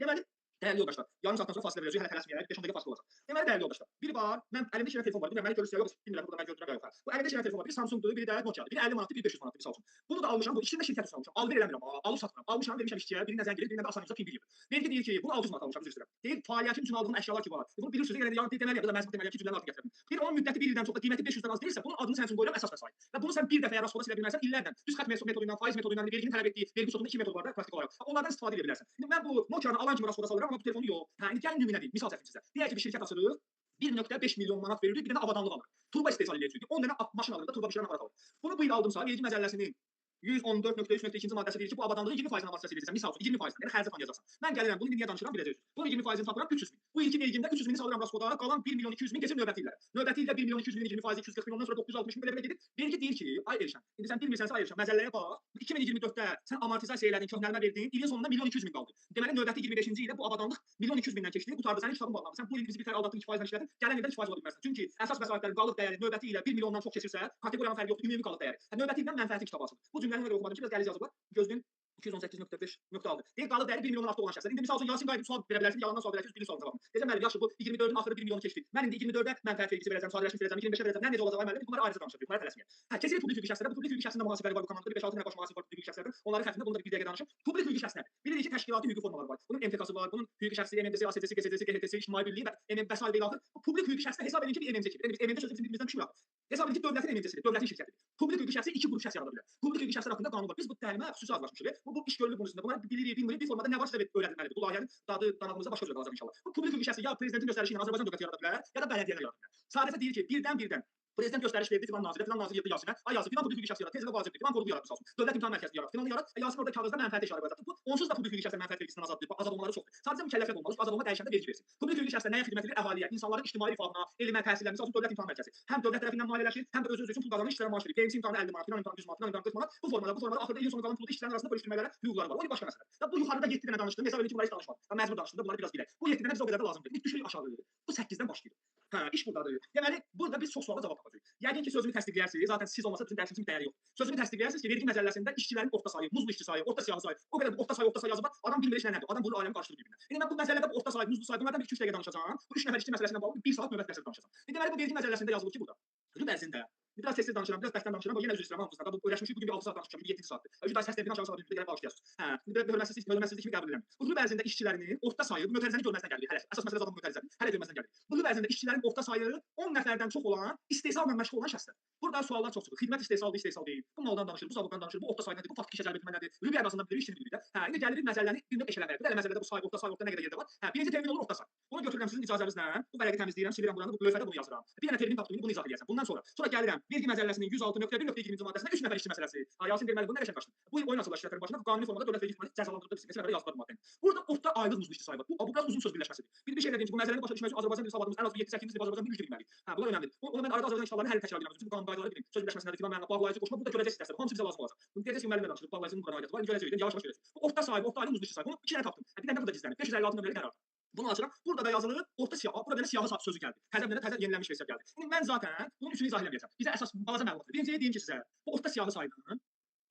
Deməli, dəyərli yoldaşlar, yarım saatdan sonra fasilə verəcəyik, hələ tələsməyək, 5-10 dəqiqə fasilə olacaq. Deməli, dəyərli yoldaşlar, biri var, mən əlimdə iki dənə telefon var, bilmirəm, məni görürsünüz, yox, bilmirəm, burada mən gördürəm, yox. Bu əlimdə iki dənə telefon var, biri Samsung-dur, biri də Nokia-dır, biri 50 manatdır, biri 500 manatdır, misal üçün. Bunu da almışam, bu ikisini də şirkət üçün almışam, alver eləmirəm, alıb satmıram. Almışam, vermişəm işçiyə, birinə zəng edir, birinə də asan imza pin bir yığır. Vergi deyir ki, bunu 600 manat almışam, üzr istəyirəm. Deyir, fəaliyyətim üçün aldığım əşyalar ki var. Bunu bilirsiniz, yəni deməliyəm, bu da məcbur deməliyəm ki, cümləni artıq gətirəm. Deyir, onun müddəti 1 ildən çox da qiyməti 500-dən az deyilsə, bunun adını sən üçün qoyuram əsas vəsait. Və bunu sən bir dəfəyə rasxoda silə bilməzsən illərlə. Düz xətt metodu ilə, faiz metodu ilə, verginin tələb etdiyi vergi sotunda 2 metod var da praktik olaraq. Onlardan istifadə edə bilərsən. İndi mən bu Nokia-nı alan kimi rasxoda salıram, amma bu telefonu yox. Hə, indi gəlin nümunə deyim, misal çəkim sizə. Deyək ki, bir şirkət açırıq, 1.5 milyon manat veririk, bir dənə avadanlıq alırıq. Turba istehsal edəcəyik. 10 dənə maşın alırıq da turba bişirən aparat alırıq. Bunu bu il aldımsa, vergi məcəlləsinin 114.3.2-ci maddəsi deyir ki, bu avadanlığın 20%-ni amortizasiya edəcəksən. Misal üçün 20%-ni, yəni xərcə tanıyacaqsan. Mən gəlirəm, bunu indi niyə danışıram biləcəksiniz. Bunun 20%-ni tapıram 300 min. Bu ilki vergimdə 300 mini salıram rasxoda, qalan 1 milyon 200 min keçir növbəti illərə. Növbəti ildə 1 milyon 200 minin 20%, 240 milyondan sonra 960 min belə-belə gedir. Vergi deyir ki, ay Elşən, indi sən bilmirsənsə ay Elşən, məcəlləyə bax. 2024-də sən amortizasiya elədin, köhnəlmə verdin, ilin sonunda 1 milyon 200 min qaldı. Deməli növbəti 25-ci ildə bu avadanlıq 1 milyon 200 mindən keçdi, qurtardı. Sənin kitabın bağlandı. Sən bu il bizi bir tər aldatdın, 2%-lə işlədin. Gələn ildə 2% ola bilməzsən. Çünki əsas vəsaitlərin qalıq dəyəri növbəti ilə 1 milyondan çox keçirsə, kateqoriyanın fərqi yoxdur, ümumi qalıq dəyəri. Hə, növbəti ildən mənfəətin kitabı açılır. Bu cümləni ona görə oxumadım ki, biraz qəliz yazıblar. Gözləyin 218.5.6. Deyir qalıq dəyəri 1 milyondan artıq olan şəxslər. İndi misal üçün Yasin qayıdıb sual verə bilərsiniz, yalandan sual verərsiniz, birin sualın cavabını. Deyəcəm müəllim, yaxşı bu 24-ün axırı 1 milyonu keçdi. Mən indi 24-də mənfəət vergisi verəcəm, sadələşmiş verəcəm, 25-ə verəcəm. Nə necə olacaq ay müəllim? Bunları ayrıca danışacağıq. Bunlara tələsməyək. Hə, keçirik publik hüquqi şəxslərə. Bu publik hüquqi şəxsində mühasibələri var bu komandada. 5-6 dənə baş mühasib var publik hüquqi şəxslərdən. Onların xətində bunu da bir dəqiqə danışım. Publik hüquqi şəxs nədir? Bilirik ki, təşkilati hüquqi formalar var. Bunun MTK-sı var, bunun hüquqi şəxsi, MMC-si, ASC-si, GSC-si, GHT-si, ictimai birliyi və MM və sair və ilaxır. Bu publik hüquqi şəxsdə hesab edin ki, bir MMC kimidir. Yəni biz MMC sözü bizim dilimizdən düşmür axı. Hesab edin ki, dövlətin MMC-sidir, dövlətin şirkətidir. Publik hüquqi şəxsi iki qrup şəxs yarada bilər. Publik hüquqi şəxslər haqqında qanun var. Biz bu təlimə xüsusi hazırlaşmışıq. Bu iş görülür bunun üstündə. Bunları bilirik, bilmirik. Bir formada nə var sizə öyrədilməlidir. Bu layihənin dadı danağımızda başqa cür qalacaq inşallah. Bu publik hüquqi şəxsi ya prezidentin göstərişi ilə Azərbaycan dövləti yarada bilər, ya da bələdiyyələr yarada bilər. Sadəcə deyir ki, birdən-birdən prezident göstəriş verdi filan nazirə, filan nazir yığdı Yasinə. Ay Yasin, filan publik hüquqi şəxsi yarat, tez və vacibdir. Filan qoruğu yarat misal üçün. Dövlət imtahan mərkəzi yarat, filanı yarat. Yasin orada kağızda mənfəət işarə qoyacaqdır. Bu onsuz da publik hüquqi şəxslər mənfəət vergisindən azaddır. Azad olmaları çoxdur. Sadəcə mükəlləfiyyət olmalı. Azad olma dəyişəndə vergi versin. Publik hüquqi şəxslər nəyə xidmət edir? Əhaliyə, insanların ictimai rifahına, elmə, təhsilə, misal üçün dövlət imtahan mərkəzi. Həm dövlət tərəfindən maliyyələşir, həm də özü üçün pul qazanır, işçilərə maaş verir. PMC imtahanı 50 manat, filan imtahanı 100 manat, filan imtahanı 40 manat. Bu formada axırda ilin sonu qalan pulu işçilərin arasında bölüşdürmələrə hüquqları var. O bir başqa məsələdir. Və bu yuxarıda 7 dənə danışdım. Hesab edin ki, bunları heç danışmadım. Mən məcbur danışdım da bunları biraz bilək. Bu 7 dənə bizə o qədər də lazım deyil. İndi düşürük aşağı. Bu 8-dən başlayır. Hə, iş burdadır. Deməli, burada biz çox suala cavab tapacağıq. Yəqin ki, sözümü təsdiqləyərsiniz. Zaten siz olmasa bütün dərsimizin dəyəri yoxdur. Sözümü təsdiqləyərsiniz ki, vergi məcəlləsində işçilərin orta sayı, muzlu işçi sayı, orta siyahı sayı, o qədər orta sayı, orta sayı yazı var. Adam bilmir heç nə nədir. Adam bunu aləmi qarışdırır bir-birinə. İndi mən bu məsələdə bu orta sayı, muzlu sayı, bunlardan bir 2-3 dəqiqə danışacağam. Bu 3 nəfər işçi məsələsinə bağlı 1 saat növbəti dərsdə danışacağam. İndi deməli bu vergi məcəlləsində yazılır ki, burada. Rüb ərzində biraz sessiz danışıram, biraz bərkdən danışıram, amma yenə üzr istəyirəm hamınızdan. Bu öyrəşmişik, bugün bir 6 saat danışmışam, 7 saatdır. Çünki daha səs tempini aşağı sala bilmirik, gəlib bağışlayasınız. Hə, indi belə hörmətsizlik kimi qəbul edirəm. Bu rüb ərzində işçilərinin orta sayı, bu mötərizəni görməzdən gəlir. Hələ əsas məsələ zaten bu mötərizədir. Hələ görməzdən gəlir. Bu rüb ərzində işçilərin orta sayı 10 nəfərdən çox olan istehsalla məşğul olan şəxslər. Burada suallar çox çıxır. Xidmət istehsaldır, istehsal deyil. Bu maldan danışır, bu zavoddan danışır, bu orta sayı nədir, bu faktiki işə cəlb etmə nədir? Rüb arasında bilirik, işini bilirik də. Hə, indi gəlirik məcəlləni bir növ eşələməyə. Bu məcəllədə bu say, orta say, orta nə qədər yerdə var? Hə, birinci termin olur orta say. Bunu götürürəm sizin icazənizlə. Bu vərəqi təmizləyirəm, silirəm buranı, bu lövhədə bunu yazıram. Bir dənə termin tapdım, bunu izah eləyəcəm. Bundan sonra gəlirəm vergi məcəlləsinin 106.1.20-ci maddəsində 3 nəfər işçi məsələsi. Ha, Yasin deməli bu nə qəşəng qaçdı. Bu oyun açılır şirkətlərin başına qanuni formada dövlət vergi cəzalandırıldı. Məsələn, yazılar bu maddəni. Burada orta aylıq muzlu işçi sayı var. Bu biraz uzun söz birləşməsidir. Bir şey də deyim ki, bu məcəlləni başa düşmək üçün Azərbaycan dili savadımız ən az 7-8 il Azərbaycan dili güclü bilməliyik. Hə, bunlar önəmlidir. Onu mən arada Azərbaycan kitablarını həll təkrar edirəm. Bütün bu qanun qaydaları bilin. Söz birləşməsi nədir, filan məna, bağlayıcı qoşma. Burada görəcəksiniz dərsdə. Hamısı bizə lazım olacaq. Bunu deyəcəksiniz ki, müəllimlə danışırıq, bağlayıcının burada aidiyyatı var. İndi görəcəyik, yavaş-yavaş görəcəyik. Bu orta sayı, orta aylıq muzlu işçi sayı. Bunu 2 dənə tapdım. Hə, bir dənə də burada gizlənir. 556 nömrəli qərar. Bunu açıram. Burada da yazılır orta siyahı. Burada da siyahı sözü gəldi. Təzə bir dənə təzə yenilənmiş versiya gəldi. İndi mən zaten bunun üçünü izah eləməyəcəm. Bizə əsas balaca məlumat. Birinciyə deyim ki sizə, bu orta siyahı sayının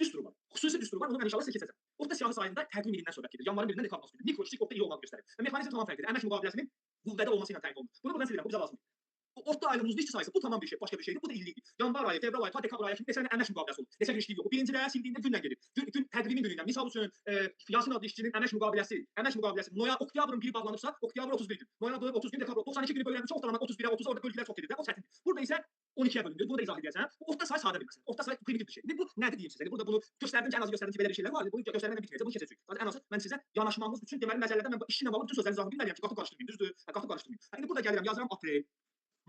düsturu var. Xüsusi düsturu var. Onu mən inşallah sizə keçəcəm. Orta siyahı sayında təqvim ilindən söhbət gedir. Yanvarın 1-dən dekabr başlayır. Mikro kiçik orta il olmağı göstərir. Və mexanizm tamam fərqlidir. Əmək müqaviləsinin qüvvədə olması ilə təyin olunur. Bunu buradan silirəm. Bu bizə lazımdır. Bu orta aylıq muzlu işçi sayısı bu tamam bir şey, başqa bir şeydir. Bu da illikdir. Yanvar ayı, fevral ayı, ta dekabr ayı kimi neçə dənə əmək müqaviləsi olur. Neçə gün işləyib yox. Birinci də sildiyində günlə gedir. Gün təqvimin günü ilə. Misal üçün Yasin adlı işçinin əmək müqaviləsi oktyabrın 1-i bağlanıbsa, oktyabr 31 gün. Noyabr 30 gün, dekabr 92 günü bölürəm. Çox ortalama 31-ə 30 orada bölgülər çox gedir də. O çətindir. Burada isə 12-yə bölünür. Bunu da izah edəcəm. Bu orta say sadə bir məsələ. Orta say primitiv bir şey. İndi bu nədir deyim sizə? Burada bunu göstərdim ki, ən azı göstərdim ki, belə bir şeylər var. Bunu göstərməklə bitməyəcək. Bunu keçəcəyik. Ən azı mən sizə yanaşmamız üçün deməli məcəllədə mən bu işlə bağlı bütün sözlərin izahını bilməliyəm ki, qatıb qarışdırmayım. Düzdür? Qatıb qarışdırmayım. İndi burada gəlirəm, yazıram aprel,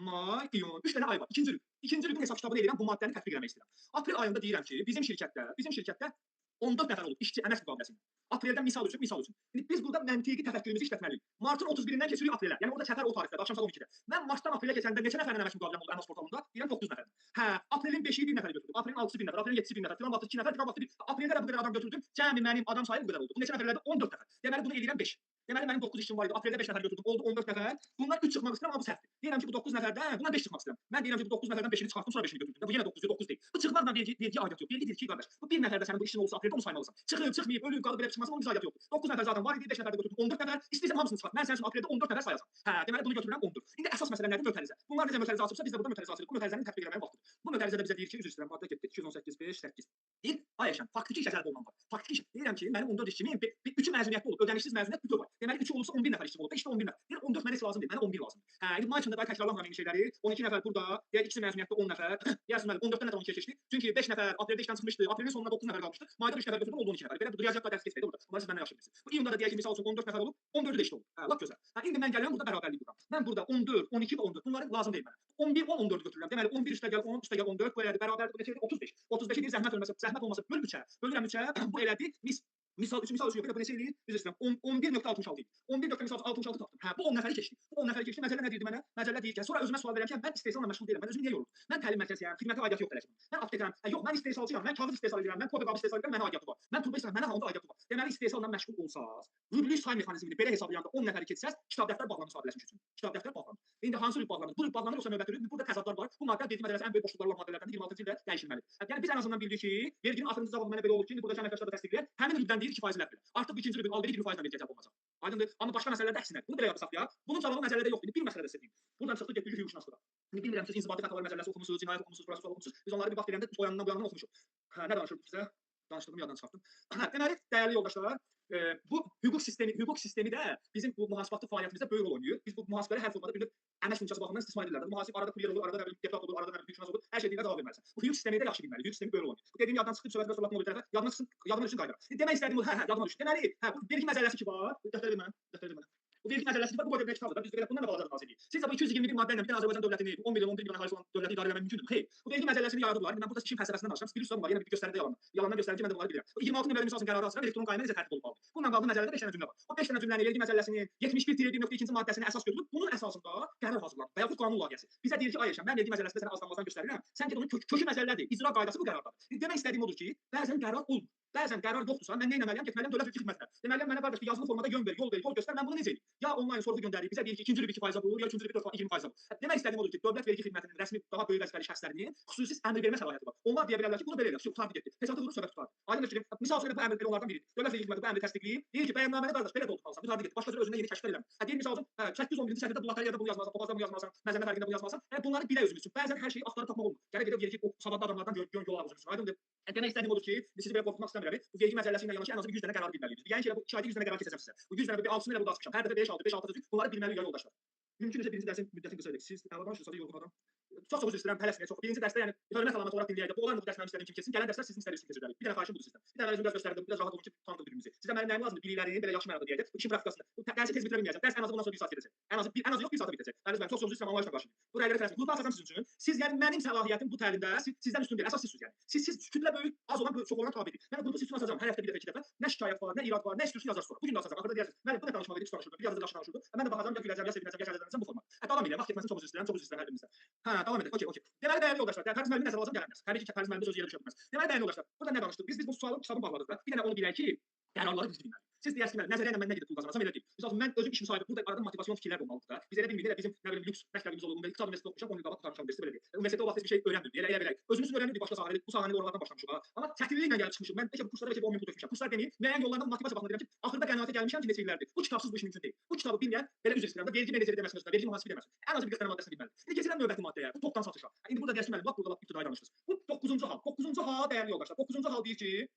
may, iyun. 3 dənə ay var. İkinci rüb. İkinci rübün hesab kitabını edirəm, bu maddəni tətbiq eləmək istəyirəm. Aprel ayında deyirəm ki, bizim şirkətdə 14 nəfər olub işçi əmək müqaviləsində. Apreldən misal üçün. İndi biz burada məntiqi təfəkkürümüzü işlətməliyik. Martın 31-dən keçirik aprelə. Yəni orada səfər o tarixdə, axşam saat 12-də. Mən martdan aprelə keçəndə neçə nəfərin əmək müqaviləm oldu Əmas portalında? Deyirəm 9 nəfər. Hə, aprelin 5-i 1 nəfəri götürdüm. Aprelin 6-sı 1 nəfər, aprelin 7-si 1 nəfər, filan vaxtı 2 nəfər, filan vaxtı 1. Apreldə də bu qədər adam götürdüm. Cəmi mənim adam sayım bu qədər oldu. Bu neçə nəfərlərdə? 14 nəfər. Deməli bunu eləyirəm 5. Deməli mənim 9 işçim var idi. Apreldə 5 nəfər götürdüm. Oldu 14 nəfər. Bunlar 3 çıxmaq istəyirəm, amma bu səhvdir. Deyirəm ki, bu 9 nəfərdən, bundan 5 çıxmaq istəyirəm. Mən deyirəm ki, bu 9 nəfərdən 5-ini çıxartdım, sonra 5-ini götürdüm. Bu yenə 9 9 deyil. Bu çıxmaqla vergi aidiyyatı yox. Vergi deyir ki, qardaş, bu bir nəfərdə sənin bu işin olsa apreldə onu saymalısan. Çıxıb, çıxmayıb, ölüb, qalıb belə çıxmasın, onun bir aidiyyatı yoxdur. 9 nəfər zaten var idi, 5 nəfər də götürdüm. 14 nəfər. İstəyirsən hamısını çıxart. Mən sənin üçün apreldə 14 nəfər sayacam. Hə, deməli bunu götürürəm 14. İndi əsas məsələ nədir? Mötərizə. Bunlar necə mötərizə açıbsa, biz də burada mötərizə açırıq. Bu mötərizənin tətbiq eləməyin vaxtıdır. Bu mötərizə də bizə deyir ki, üzr istəyirəm, maddə getdi 218 5 8. Deyir, ay Əşən, faktiki işə cəlb olunan var. Faktiki iş. Deyirəm ki, mənim 14 işçimin 3-ü məzuniyyətli olub, ödənişsiz məzuniyyət bütöv var. Deməli 3-ü olursa 11 nəfər işçim olub. 5-də 11 nəfər. Deyir 14 mənə heç lazım deyil, mənə 11 lazımdır. Hə, indi may üçün də daha təkrarlanmıram eyni şeyləri. 12 nəfər burada, deyək ikisi məzuniyyətli 10 nəfər. Deyərsiniz müəllim 14-dən nəfər 12-yə keçdi. Çünki 5 nəfər apreldə işdən çıxmışdı. Aprelin sonuna 9 nəfər qalmışdı. Mayda 3 nəfər götürdüm, oldu 12 nəfər. Belə bu riyaziyyatla dərs keçməydi burada. Bunları siz məndən yaxşı bilirsiniz. Bu iyunda da deyək ki, misal üçün 14 nəfər olub, 14-ü də işdə olub. Hə, lap gözəl. Hə, indi mən gəlirəm burada bərabərlik qururam. Mən burada 14, 12 və 14 bunları lazım deyil mənə. 11, 10, 14-ü götürürəm. Deməli 11 üstə gəl 10, üstə gəl 14, bu elədi bərabərdir. Bu neçə eləyir? 35. 35-i deyir zəhmət olmasa, zəhmət olmasa böl 3-ə. Bölürəm 3-ə. Bu elədi. Misal üçün yox, bu neçə eləyir? Üzr istəyirəm. 11.66 idi. 11.66 tapdım. Hə, bu 10 nəfəri keçdi. Bu 10 nəfəri keçdi. Məcəllə nə deyirdi mənə? Məcəllə deyir ki, sonra özümə sual verirəm ki, mən istehsalla məşğul deyiləm. Mən özümü niyə yorurum? Mən təlim mərkəziyəm, xidmətə aidiyyatı yox tələsim. Mən aptekəm. Hə, yox, mən istehsalçıyam. Mən kağız istehsal edirəm, mən kofe qabı istehsal edirəm, mənə aidiyyatı var. Mən turba istehsal, mənə onda aidiyyatı var. Deməli istehsalla məşğul olsaz, rüblük say mexanizmini belə hesablayanda 10 nəfəri keçsəz, kitab dəftər bağlanır sadələşmiş üçün. Kitab dəftər bağlanır. İndi hansı rüb bağlanır? Bu rüb bağlanır yoxsa növbəti rüb? Burada təzadlar var. Bu maddə vergi məcəlləsi ən böyük boşluqlar olan maddələrdən 26-cı ildə dəyişilməlidir. Yəni biz ən azından bildik ki, verginin axırıncı cavabı mənə belə olur ki, indi burada əməkdaşlar da təsdiqləyər. Həmin rübdən deyir 2% ləğv edir. Artıq bu ikinci rübün alveri 20% vergi cəlb olunacaq. Aydındır? Amma başqa məsələlərdə əksinə. Bunu belə yadda saxlayaq. Bunun cavabı məcəllədə yoxdur. İndi bir məsələ də sizə deyim. Buradan çıxdıq getdik hüquqşünaslığa. İndi bilmirəm siz inzibati xətalar məcəlləsi oxumusunuz, cinayət oxumusunuz, prosessual oxumusunuz. Biz onları bir vaxt eləndə o yanından bu yanından oxumuşuq. Hə, nə danışırdıq sizə? Danışdığımı yaddan çıxartdım. Hə, deməli, dəyərli yoldaşlar, bu hüquq sistemi də bizim bu mühasibatlı fəaliyyətimizdə böyük rol oynayır. Biz bu mühasibələri hər formada bir əmək funksiyası baxımından istismar edirlər. Mühasib arada kuryer olur, arada nə bilim deputat olur, arada nə bilim hüquqşünas olur. Hər şey deyirlər cavab verməlisən. Bu hüquq sistemini də yaxşı bilməli. Hüquq sistemi böyük rol oynayır. Bu dediyim yaddan çıxdı, söhbət sonra o bir tərəfə. Yadıma çıxsın, yadıma düşsün qayıdıram. Demək istədiyim bu, hə, yadıma düşdü. Deməli, hə, bu vergi məcəlləsi ki var. Dəftər ver mənə, dəftər ver mənə. Bu vergi məcəlləsi var, bu qoyda bir kitabdır. Biz belə bundan da balaca nazir edirik. Siz də bu 221 maddə ilə bir dənə Azərbaycan dövlətini 10 milyon, 11 milyon əhalisi olan dövləti idarə etmək mümkündür. Xeyr. Bu vergi məcəlləsini yaradıblar. İndi mən burada işin fəlsəfəsindən danışıram. Siz bilirsiniz bunları, yenə bir göstərində yalandan. Yalandan göstərim ki, mən də bunları bilirəm. Bu 26 nömrəli misal üçün qərarı asıram, elektron qaymə necə tərtib olunmalıdır? Bununla bağlı məcəllədə 5 dənə cümlə var. O 5 dənə cümləni vergi məcəlləsinin 71.1.2-ci maddəsinə əsas götürüb bunun əsasında qərar hazırlanır. Və yaxud qanun layihəsi. Bizə deyir ki, ay Eşən, mən vergi məcəlləsində sənə azdan göstərirəm. Sən get onun kökü məcəllədir. İcra qaydası bu qərardadır. Demək istədiyim odur ki, bəzən qərar olmur. Bəzən qərar yoxdursa, mən nə etməliyəm? Getməliyəm dövlət vergi xidmətinə. Deməliyəm mənə qardaş bir yazılı formada yön ver, yol ver, yol göstər, mən bunu necə edeyim? Ya onlayn sorğu göndərir, bizə deyir ki, ikinci rüb 2% vurur, ya üçüncü rüb 20% vurur. Demək istədiyim odur ki, dövlət vergi xidmətinin rəsmi daha böyük vəzifəli şəxslərinin xüsusi əmr vermə səlahiyyəti var. Onlar deyə bilərlər ki, bunu belə elə, qurtardı getdi. Hesabda vurur, söhbət qurtardı. Aydındır ki, misal üçün bu əmr belə onlardan biridir. Dövlət vergi xidməti bu əmri təsdiqləyib, deyir ki, bəyannaməni qardaş belə doldurmalısan, qurtardı getdi. Başqa cür özündə yeni kəşflər eləmə. Hə, deyir misal üçün, 811-ci sətirdə bu loteriyada bunu yazmalısan, topazda bunu yazmalısan, məzəmmət fərqində bunu yazmalısan. Yəni bunları bilə özümüz üçün. Bəzən hər şeyi axtarıb tapmaq olmur. Gərək gedib vergi o savadlı adamlardan yol alaq özümüz üçün. Aydındır? Demək istədiyim odur ki, sizi belə qorxutmaq istəmirəm. Bu vergi məcəlləsi ilə yanaşı ən azı bir 100 dənə qərarı bilməliyik. Yəni ki, bu 2 ayda 100 dənə qərar keçəcəm sizə. Bu 100 dənə bir 6-sını elə burada açmışam. Hər dəfə 5, 6, 5, 6 bunları bilməliyik yoldaşlar. Mümkünsə birinci dərsin müddətini qısa edək. Siz əla danışırsınız, yorğun adam. Çox-çox üzr istəyirəm, tələsməyə çox. Birinci dərsdə yəni hörmət əlaməti olaraq dinləyək. Bu olar mı bu dərs mənim istədiyim kimi keçsin? Gələn dərslər sizin istədiyiniz kimi keçəcək. Bir dənə xahişim budur sizdən. Bir dənə özüm biraz göstərdim, biraz rahat olun ki, tanıdıq birbirimizi. Sizə mənim nəyim lazımdır? Biliklərim belə yaxşı mənada deyəcək. Bu işin praktikasında. Bu dərsi tez bitirə bilməyəcəm. Dərs ən azı bundan sonra 1 saat gedəcək. Ən azı yox 1 saata bitəcək. Əziz mənim, çox-çox üzr istəyirəm, anlayışla qarşılayın. Bu rəylərə tələsməyin. Qrupa açacağam sizin üçün. Siz yəni mənim səlahiyyətim bu təlimdə sizdən üstün deyil. Əsas sizsiniz yəni. Siz kütlə böyük, az olan çox olan tabedir. Mən qrupu sizin üçün açacağam. Hər həftə bir dəfə, 2 dəfə. Nə şikayət var, nə irad var, nə istəyirsiniz yazarsınız sonra. Bu gün də açacağam. Axırda deyərsiniz. Mənim bu nə danışmaq idi, danışırdım. Bir yazıda danışırdım. Mən də baxacağam, ya güləcəm, ya sevinəcəm, ya kədərlənəcəm bu format. Davam edək. Vaxt getməsin, çox üzr istəyirəm, çox üzr istəyirəm hər birinizdən. Hə, davam edək. Okey, okey. Deməli dəyərli yoldaşlar, Pərviz müəllimin nəzərə alacağım gələn dərs. Təbii ki, Pərviz müəllimin sözü yerə düşə bilməz. Deməli dəyərli yoldaşlar, burada nə danışdıq? Biz bu sualın kitabını bağladıq da. Bir dənə onu bilək ki, qərarları biz bilməliyik. Siz deyərsiniz ki, nəzəriyyə ilə mən nə qədər pul qazanacam, elə deyil. Misal üçün, mən özüm iş müsahibi, burada arada motivasiyon fikirlər olmalıdır da. Biz elə bilmirik, elə bizim nə bilim lüks məktəbimiz olub, İqtisad Universitetində oxumuşam, 10 il qabaq qurtarmışam universiteti, belə deyil. Universitetdə o vaxt heç bir şey öyrənmirdik. Elə belə. Özümüz üçün öyrənirdik başqa sahələri, bu sahənin oralardan başlamışıq ha. Amma çətinliklə gəlib çıxmışıq. Mən bəlkə bu kurslara bəlkə 10 min pul tökmüşəm. Kurslar deməyim, müəyyən yollardan motivasiya baxımından deyirəm ki, axırda qənaətə gəlmişəm ki, neçə illərdir. Bu kitabsız bu iş mümkün deyil. Bu kitabı bilməyən belə üzr istəyirəm də, vergi meneceri deməsin özünə, vergi mühasibi deməsin. Ən azı bir 40 dənə maddəsini bilməlidir. İndi keçirəm növbəti maddəyə, bu topdan satışa. İndi burada deyərsiniz müəllim, bax burada lap ibtidai danışdınız. Bu 9-cu hal. 9-cu hal dəyərli yoldaşlar. 9-cu hal deyir ki,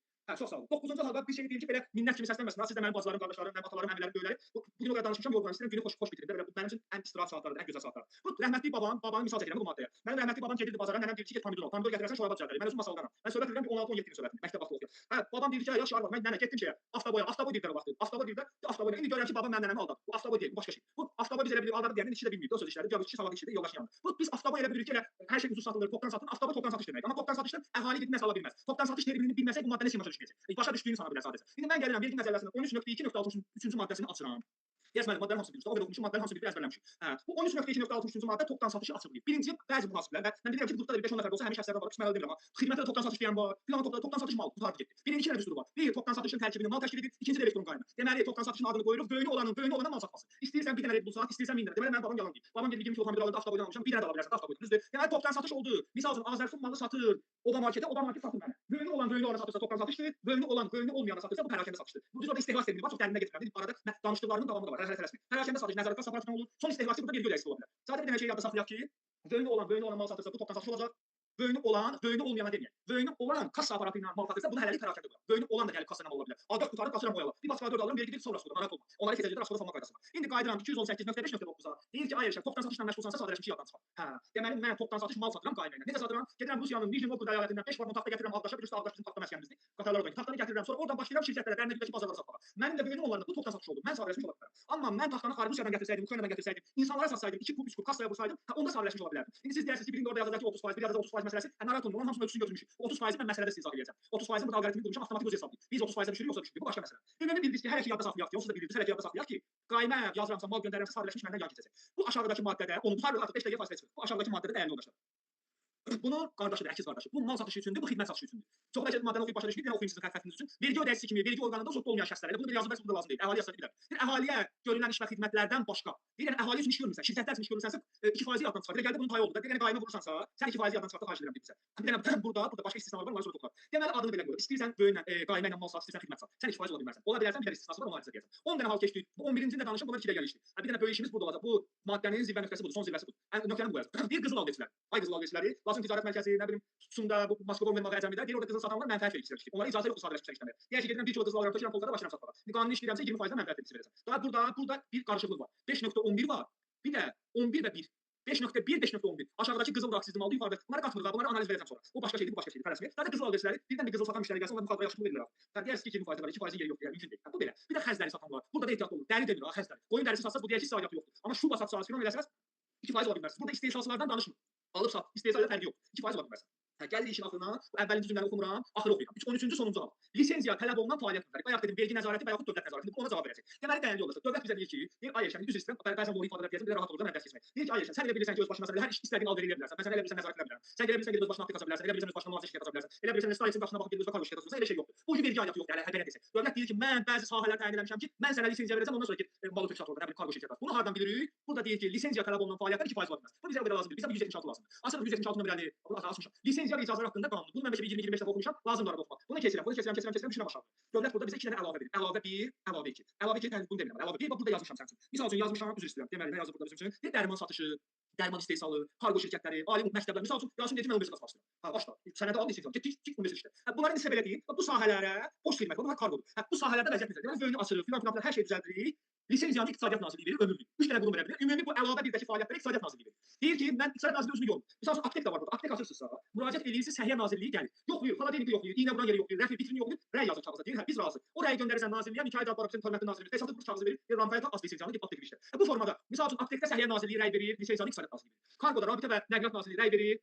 hə, çox sağ olun. 9-cu halda bir şey deyim ki, belə minnət kimi səslənməsin. Siz də mənim bacılarım, qardaşlarım, mənim atalarım, əmilərim, böyüklərim. Bugün o qədər danışmışam, yorğunam. İstəyirəm günü xoş bitirim də. Belə bu mənim üçün ən istirahət saatlarıdır, ən gözəl saatlardır. Bu rəhmətli babam, babanı misal çəkirəm bu maddəyə. Mənim rəhmətli babam gedirdi bazara, nənəm deyirdi ki, get pomidor al. Pomidor gətirərsən şorba düzəldərik. Mən özüm masaldanam. Mən söhbət edirəm ki, 16-17 ilin söhbətini. Məktəb vaxtı oxuyuram. Hə, babam deyirdi ki, yaxşı arvad, mən nənə getdim şeyə. Avtoboya, avtoboy deyirlər o vaxtı. Avtoboy deyirlər, avtoboy. İndi görürəm ki, babam mənim nənəmi aldatdı. Bu avtoboy deyil, bu başqa şey. Bu avtoboy biz elə bilirik, aldadı deyənin işi də bilməyib. O söz işləri, kişi savadlı kişidir, yoldaşın yanında. Bu biz avtoboy elə bilirik ki, elə hər şey ucuz satılır, topdan satılır. Avtoboy topdan satış deməkdir. Amma topdan satışdan əhali gedib nəsə ala bilməz. Topdan satış terminini bilməsək bu maddəni başa düşməyəcək. Başa düşdüyünü sana bilər sadəcə. İndi mən gəlirəm vergi məcəlləsinin 13.2.63-cü maddəsini açıram. Deyəsən müəllim, maddələrin hamısı bilir. O qədər oxumuşum, maddələrin hamısı bilir, əzbərləmişik. Hə, bu 13.2.63-cü maddə topdan satışı açıqlayır. Birinci, bəzi mühasiblər və mən bilirəm ki, qrupda da bir 5-10 nəfər olsa həmin şəxslərdən var, qismən demirəm, amma xidmətdə də topdan satış deyən var, filan topdan satış mal qutardı getdi. Birinci iki dənə düsturu var. Bir, topdan satışın tərkibini mal təşkil edir, ikinci də elektron qayma. Deməli, topdan satışın adını qoyuruq, böyünü olanın, böyünü olana mal satması. İstəyirsən bir dənə Red Bull sat, istəyirsən 1000 dənə. Deməli, mənim babam yalan deyir. Babam gedir 20 kilo pomidor alırdı, avtoboydan almışam, bir dənə də ala bilərsən, avtoboydan. Düzdür? Deməli, topdan satış oldu. Misal üçün, Azərsun malı satır, Oba marketə, Oba market satır mənə. Böyünü olan böyünü olana satırsa topdan satışdır, böyünü olan böyünü olmayana satırsa bu pərakəndə satışdır. Bu düz orada istehlak termini var, çox dərinə getirmirəm. Arada danışdıqlarının davamı da var. Hələ tələsmir. Pərakəndə satış nəzarət kasaparasından olur. Son istehlakçı burada vergi ödəyicisi ola bilər. Sadəcə bir dənə şey yadda saxlayaq ki, böyünü olan böyünü olan mal satırsa bu topdan satış olacaq. Böyünü olan, böyünü olmayana deməyək. Böyünü olan kassa aparatı ilə mal satırsa bunu hələlik pərakəndə qoyaq. Böyünü olan da gəlib kassa ilə mal ola bilər. A4 qutarıb qaçıram boyala. Bir başqa 4 alıram, vergi deyil, sonra rasxoda, narahat olma. Onları keçəcəklər, rasxoda salma qaydası var. İndi qayıdıram 218.5.9-a. Deyir ki, ay Elşən, topdan satışla məşğulsansa sadələşmiş yaddan çıxar. Hə, deməli mən topdan satış mal satıram qaymə ilə. Necə satıram? Gedirəm Rusiyanın Nijni Novgorod əyalətindən 5 vaqon taxta gətirirəm Ağdaşa, bilirsən Ağdaş bizim taxta məskənimizdir. Qatarlar oradan. Taxtanı gətirirəm, sonra oradan başlayıram şirkətlərə, dərnəkdəki bazarlara satmağa. Mənim də böyünüm onlarla bu topdan satış oldu. Mən sadələşmiş ola bilərəm. Amma mən taxtanı xarici Rusiyadan gətirsəydim, Ukraynadan gətirsəydim, insanlara satsaydım, 2 kub, 3 kub kassaya vursaydım, hə, onda sadələşmiş ola bilərdim. İndi siz deyərsiniz ki, birində orada yazacaq ki 30%, bir yazacaq 30% məsələsi. Hə, narahat olmayın, onun hamısını ölçüsünü götürmüşük. 30%-i mən məsələdə sizə izah eləyəcəm. 30%-in burada alqoritmini qurmuşam, avtomatik özü hesablayır. Biz 30%-ə düşürük, yoxsa düşmürük. Bu başqa məsələ. Ümumi bildiniz ki, hələ ki yadda saxlayaq ki, onsuz da bilirsiniz, hələ ki yadda saxlayaq ki, qaymə yazıramsa, mal göndərirəmsə, sadələşmiş məndən yan keçəcək. Bu aşağıdakı maddədə, onu tutarıq, artıq 5 dəqiqə fasilə çıxır. Bu aşağıdakı maddədə dəyərli yoldaşlar. Bunun qardaşıdır, əkiz qardaşı. Bu mal satışı üçündür, bu xidmət satışı üçündür. Çox bəlkə maddəni oxuyub başa düşməyib, bir dənə oxuyum sizin xəttiniz üçün. Vergi ödəyicisi kimi, vergi orqanında uzaqda olmayan şəxslərə, elə bunu bir yazıb versə, bu da lazım deyil. Əhali yazsa bilər. Bir əhaliyə görülən iş və xidmətlərdən başqa. Deyir, yəni əhali üçün iş görmürsən, şirkətlər üçün iş görürsənsə, 2% yaddan çıxar. Bir də gəldi bunun tayı oldu da. Deyir, yəni qaymə vurursansa, sən 2% yaddan çıxartdı, xahiş edirəm deyir bizə. Bir dənə burada başqa istisnalar var, onları sonra toxunar. Deməli adını belə qoyur. İstəyirsən böyünlə, qaymə ilə mal sat, istəyirsən xidmət sat. Sən 2% ola bilmərsən. Ola bilərsən, bir dənə istisnası var, onu ayrıca deyəcəm. 10 dənə hal keçdik. Bu 11-cini də danışım, bunlar 2 dəqiqə işdir. Bir dənə böyük işimiz burada olacaq. Bu maddənin zirvə nöqtəsi budur, son zirvəsi budur. Ən nöqtəni bu qoyacaq. Deyir qızıl alverçilər. Ay qızıl alverçiləri, Laçın Ticarət Mərkəzi, nə bilim, Sumda, bu Moskva verməyə Əcəmidə, deyir orada qızıl satanlar mənfəət vergisi verəcək. Onlara icazə yoxdur sadələşmiş işləməyə. Deyir ki, gedirəm 1 kilo qızıl alıram, tökürəm polkada, başlayıram satmağa. İndi qanuni işləyirəmsə 20% mənfəət vergisi verəcəm. Daha burada bir qarışıqlıq var. 5.11 var. Bir də 11 və 1. 5.1, 5.11. Aşağıdakı qızıl da aksizli malı, yuxarıda. Bunları qatmırıq, bunları analiz verəcəm sonra. O başqa şeydir, bu başqa şeydir. Tələsmir. Daha da qızıl alverçiləri, birdən bir qızıl satan müştəri gəlsə, onlar bu kadar yaxşı pul verirlər. Deyərsiniz ki, 20% var, 2% yeri yoxdur, yəni mümkün deyil. Bu belə. Bir də xəzləri satan var. Burada da ehtiyatlı olun. Dəri demir, xəzləri. Qoyun dərisi satsaz, bu deyək ki, aidiyyatı yoxdur. Amma şuba satsaz, filan eləsəz 2% ola bilməzsiniz. Burada istehsalçılardan danışmır. Alıb sat, istehsal ilə fərqi yox. 2% ola bilməzsən. Hə, gəlir işin axırına, bu əvvəlinci cümləni oxumuram, axırı oxuyuram. 13-cü sonuncu hal. Lisenziya tələb olunan fəaliyyət növləri. Bayaq dedim, vergi nəzarəti və yaxud dövlət nəzarəti. Bu ona cavab verəcək. Deməli, dəyərli yoldaşlar, dövlət bizə deyir ki, deyir, ay Elşən, üzr istəyirəm, bəzən doğru ifadələr deyəcəm, belə rahat olur da mən dərs keçmək. Deyir ki, ay Elşən, sən elə bilirsən ki, öz başına sən hər iş istədiyin al verilə bilərsən. Məsələn, elə bilirsən nəzarət edə bilərəm. Sən elə bilirsən ki, öz başına aptek aça bilərsən, elə bilirsən öz başına mühafizə şirkəti aça bilərsən. Elə bilirsən Stalin'in başına baxıb gedib öz kargo şirkəti açırsan, elə şey yoxdur. Bu cür vergi aidiyyatı yoxdur, hələ belə desək. Dövlət deyir ki, mən bəzi sahələr təyin eləmişəm ki, mən sənə lisenziya verəcəm, ondan sonra ki, malı tök sat orada, nə bilim, kargo şirkəti aç. Bunu hardan bilirik? Burada deyir ki, lisenziya tələb olunan fəaliyyətlər 2% ola bilməz. Bu bizə o qədər lazım deyil. Bizə 176 lazımdır. Aslında 176 nömrəli, bunu açmışam. Lisenziya və icazələr haqqında qanun. Bunu mən bəlkə 20-25 dəfə oxumuşam, lazımdır arada oxumaq. Bunu keçirəm, bunu keçirəm, keçirəm, keçirəm, düşürəm aşağı. Dövlət burada bizə 2 dənə əlavə verir. Əlavə 1, əlavə 2. Əlavə 2 bunu demirəm. Əlavə 1, bax burada yazmışam sənin üçün. Misal üçün yazmışam, üzr istəyirəm. Deməli, nə yazıb burada bizim üçün? Bir dərman satışı, dərman istehsalı, kargo şirkətləri, ali məktəblər. Misal üçün, Yasin deyir ki, mən universitet açmaq istəyirəm. Hə, başla. Sənədə al, lisenziya. Get, get, universitet işlə. Hə, bunların isə belə deyil. Bu sahələrə boş xidmət, bunlar kargodur. Hə, bu sahələrdə vəziyyət necədir? Deməli, böyünü açırıq, filan filan, hər şey düzəldirik. Lisenziyanı İqtisadiyyat Nazirliyi verir ömürlük. 3 dənə qurum verə bilər. Ümumi bu əlavə birdəki fəaliyyətləri İqtisadiyyat Nazirliyi verir. Deyir ki, mən İqtisadiyyat Nazirliyi özünü yormur. Misal üçün, aptek də var burada. Aptek açırsınızsa, müraciət eləyirsiniz, Səhiyyə Nazirliyi gəlir. Yoxlayır, xaladelniki yoxlayır, iynə vuran yeri yoxlayır, rəfi vitrini yoxlayır, rəy yazır kağıza. Deyir, hə, biz razı. O rəyi göndərirsən Nazirliyə, Mikail Cabbarov bizim hörmətli nazirimiz. Təsadüf kağızı verir, deyir, Ramfayata as lisenziyanı gedib aptek işlə. Bu formada, misal üçün, aptekdə Səhiyyə Nazirliyi rəy verir, lisenziyanı İqtisadiyyat Nazirliyi verir. Kargoda Rabitə və Nəqliyyat Nazirliyi rəy verir,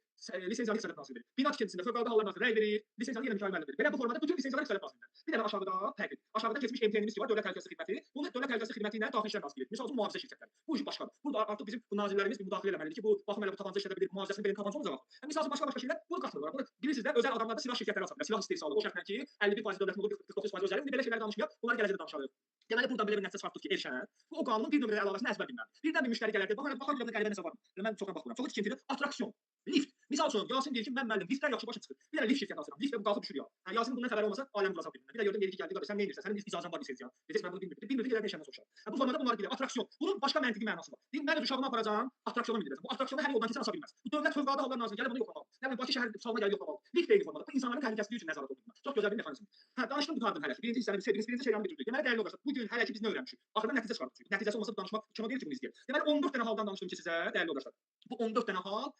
lisenziyanı İqtisadiyyat Nazirliyi verir. Bina tikintisində Fövqəladə Hallar Nazirliyi rəy verir, lisenziyanı yenə Mikail müəllim verir. Belə bu formada bütün lisenziyalar İqtisadiyyat Nazirliyindən. Bir dənə aşağıda fərqlidir. Aşağıda keçmiş MTN-imiz ki var, Dövlət Təhlükəsizlik Xidməti. Bunu Dövlət Təhlükəsizlik Xidməti ilə Daxili İşlər Nazirliyi. Misal üçün mühafizə şirkətləri. Bu iş başqadır. Burada artıq bizim bu nazirlərimiz bir müdaxilə eləməlidir ki, bu baxım elə bu tapanca işlədə bilir, mühafizəsini verin, tapanca olacaq. Hə, misal üçün başqa-başqa şeylər bunu qatmırlar. Bunu bilirsiniz də özəl adamlarda silah şirkətləri aça bilər. Silah istehsalı o şərtlə ki, 51% dövlətin olur, 49% özəl. İndi belə şeylər danışmayaq. Bunlar gələcəkdə danışarıq. Deməli, buradan belə bir nəticə çıxartdıq ki, Elşən, bu o qanunun bir nömrəli əlavəsini əzbər bilməlidir. Birdən bir müştəri gələr, deyir, baxın, baxın, qəribə nəsə var. Mən çoxdan baxmıram. Çox tikintidir, attraksiyon, lift. Misal üçün, Yasin deyir ki, mən müəllim, liftlər yaxşı başa çıxır. Bir dənə lift şirkəti açıram. Liftlə bu qalxıb düşür ya. Hə, Yasin bundan xəbəri olmasa, aləm vuracaq bir-birinə. Bir də gördüm, deyir ki, gəldi, qardaş, sən nə edirsən? Sənin icazən var lisenziya. Deyəcək, mən bunu bilmirdim. Bilmirdi, gələr Elşəndən soruşar. Hə, bu formada bunları bilir. Attraksiyon. Bunun başqa məntiqi mənası var. Deyir, mən öz uşağımı aparacağam, attraksiyona mindirəcəm. Bu attraksiyona hər yoldan keçən asa bilməz. Bu dövlət fövqəladə hallar naziri gəlir bunu yoxlamalı. Nə bilim, Bakı şəhər salına gəlib yoxlamalı. Lift eyni formada. Bu insanların təhlükəsizliyi üçün nəzarət olunmalı. Çox gözəl bir mexanizm. Hə, danışdım, qurtardım hələ ki. Birinci hissəni birinci seriyanı bitirdik. Deməli, dəyərli yoldaşlar, bu gün hələ ki biz nə öyrənmişik? Axırda nəticə çıxartdıq. Nəticəsi olmasa bu danışmaq kino deyil ki, bunu izləyək. Deməli, 14 dənə haldan danışdım ki sizə, dəyərli yoldaşlar. Bu 14 dənə hal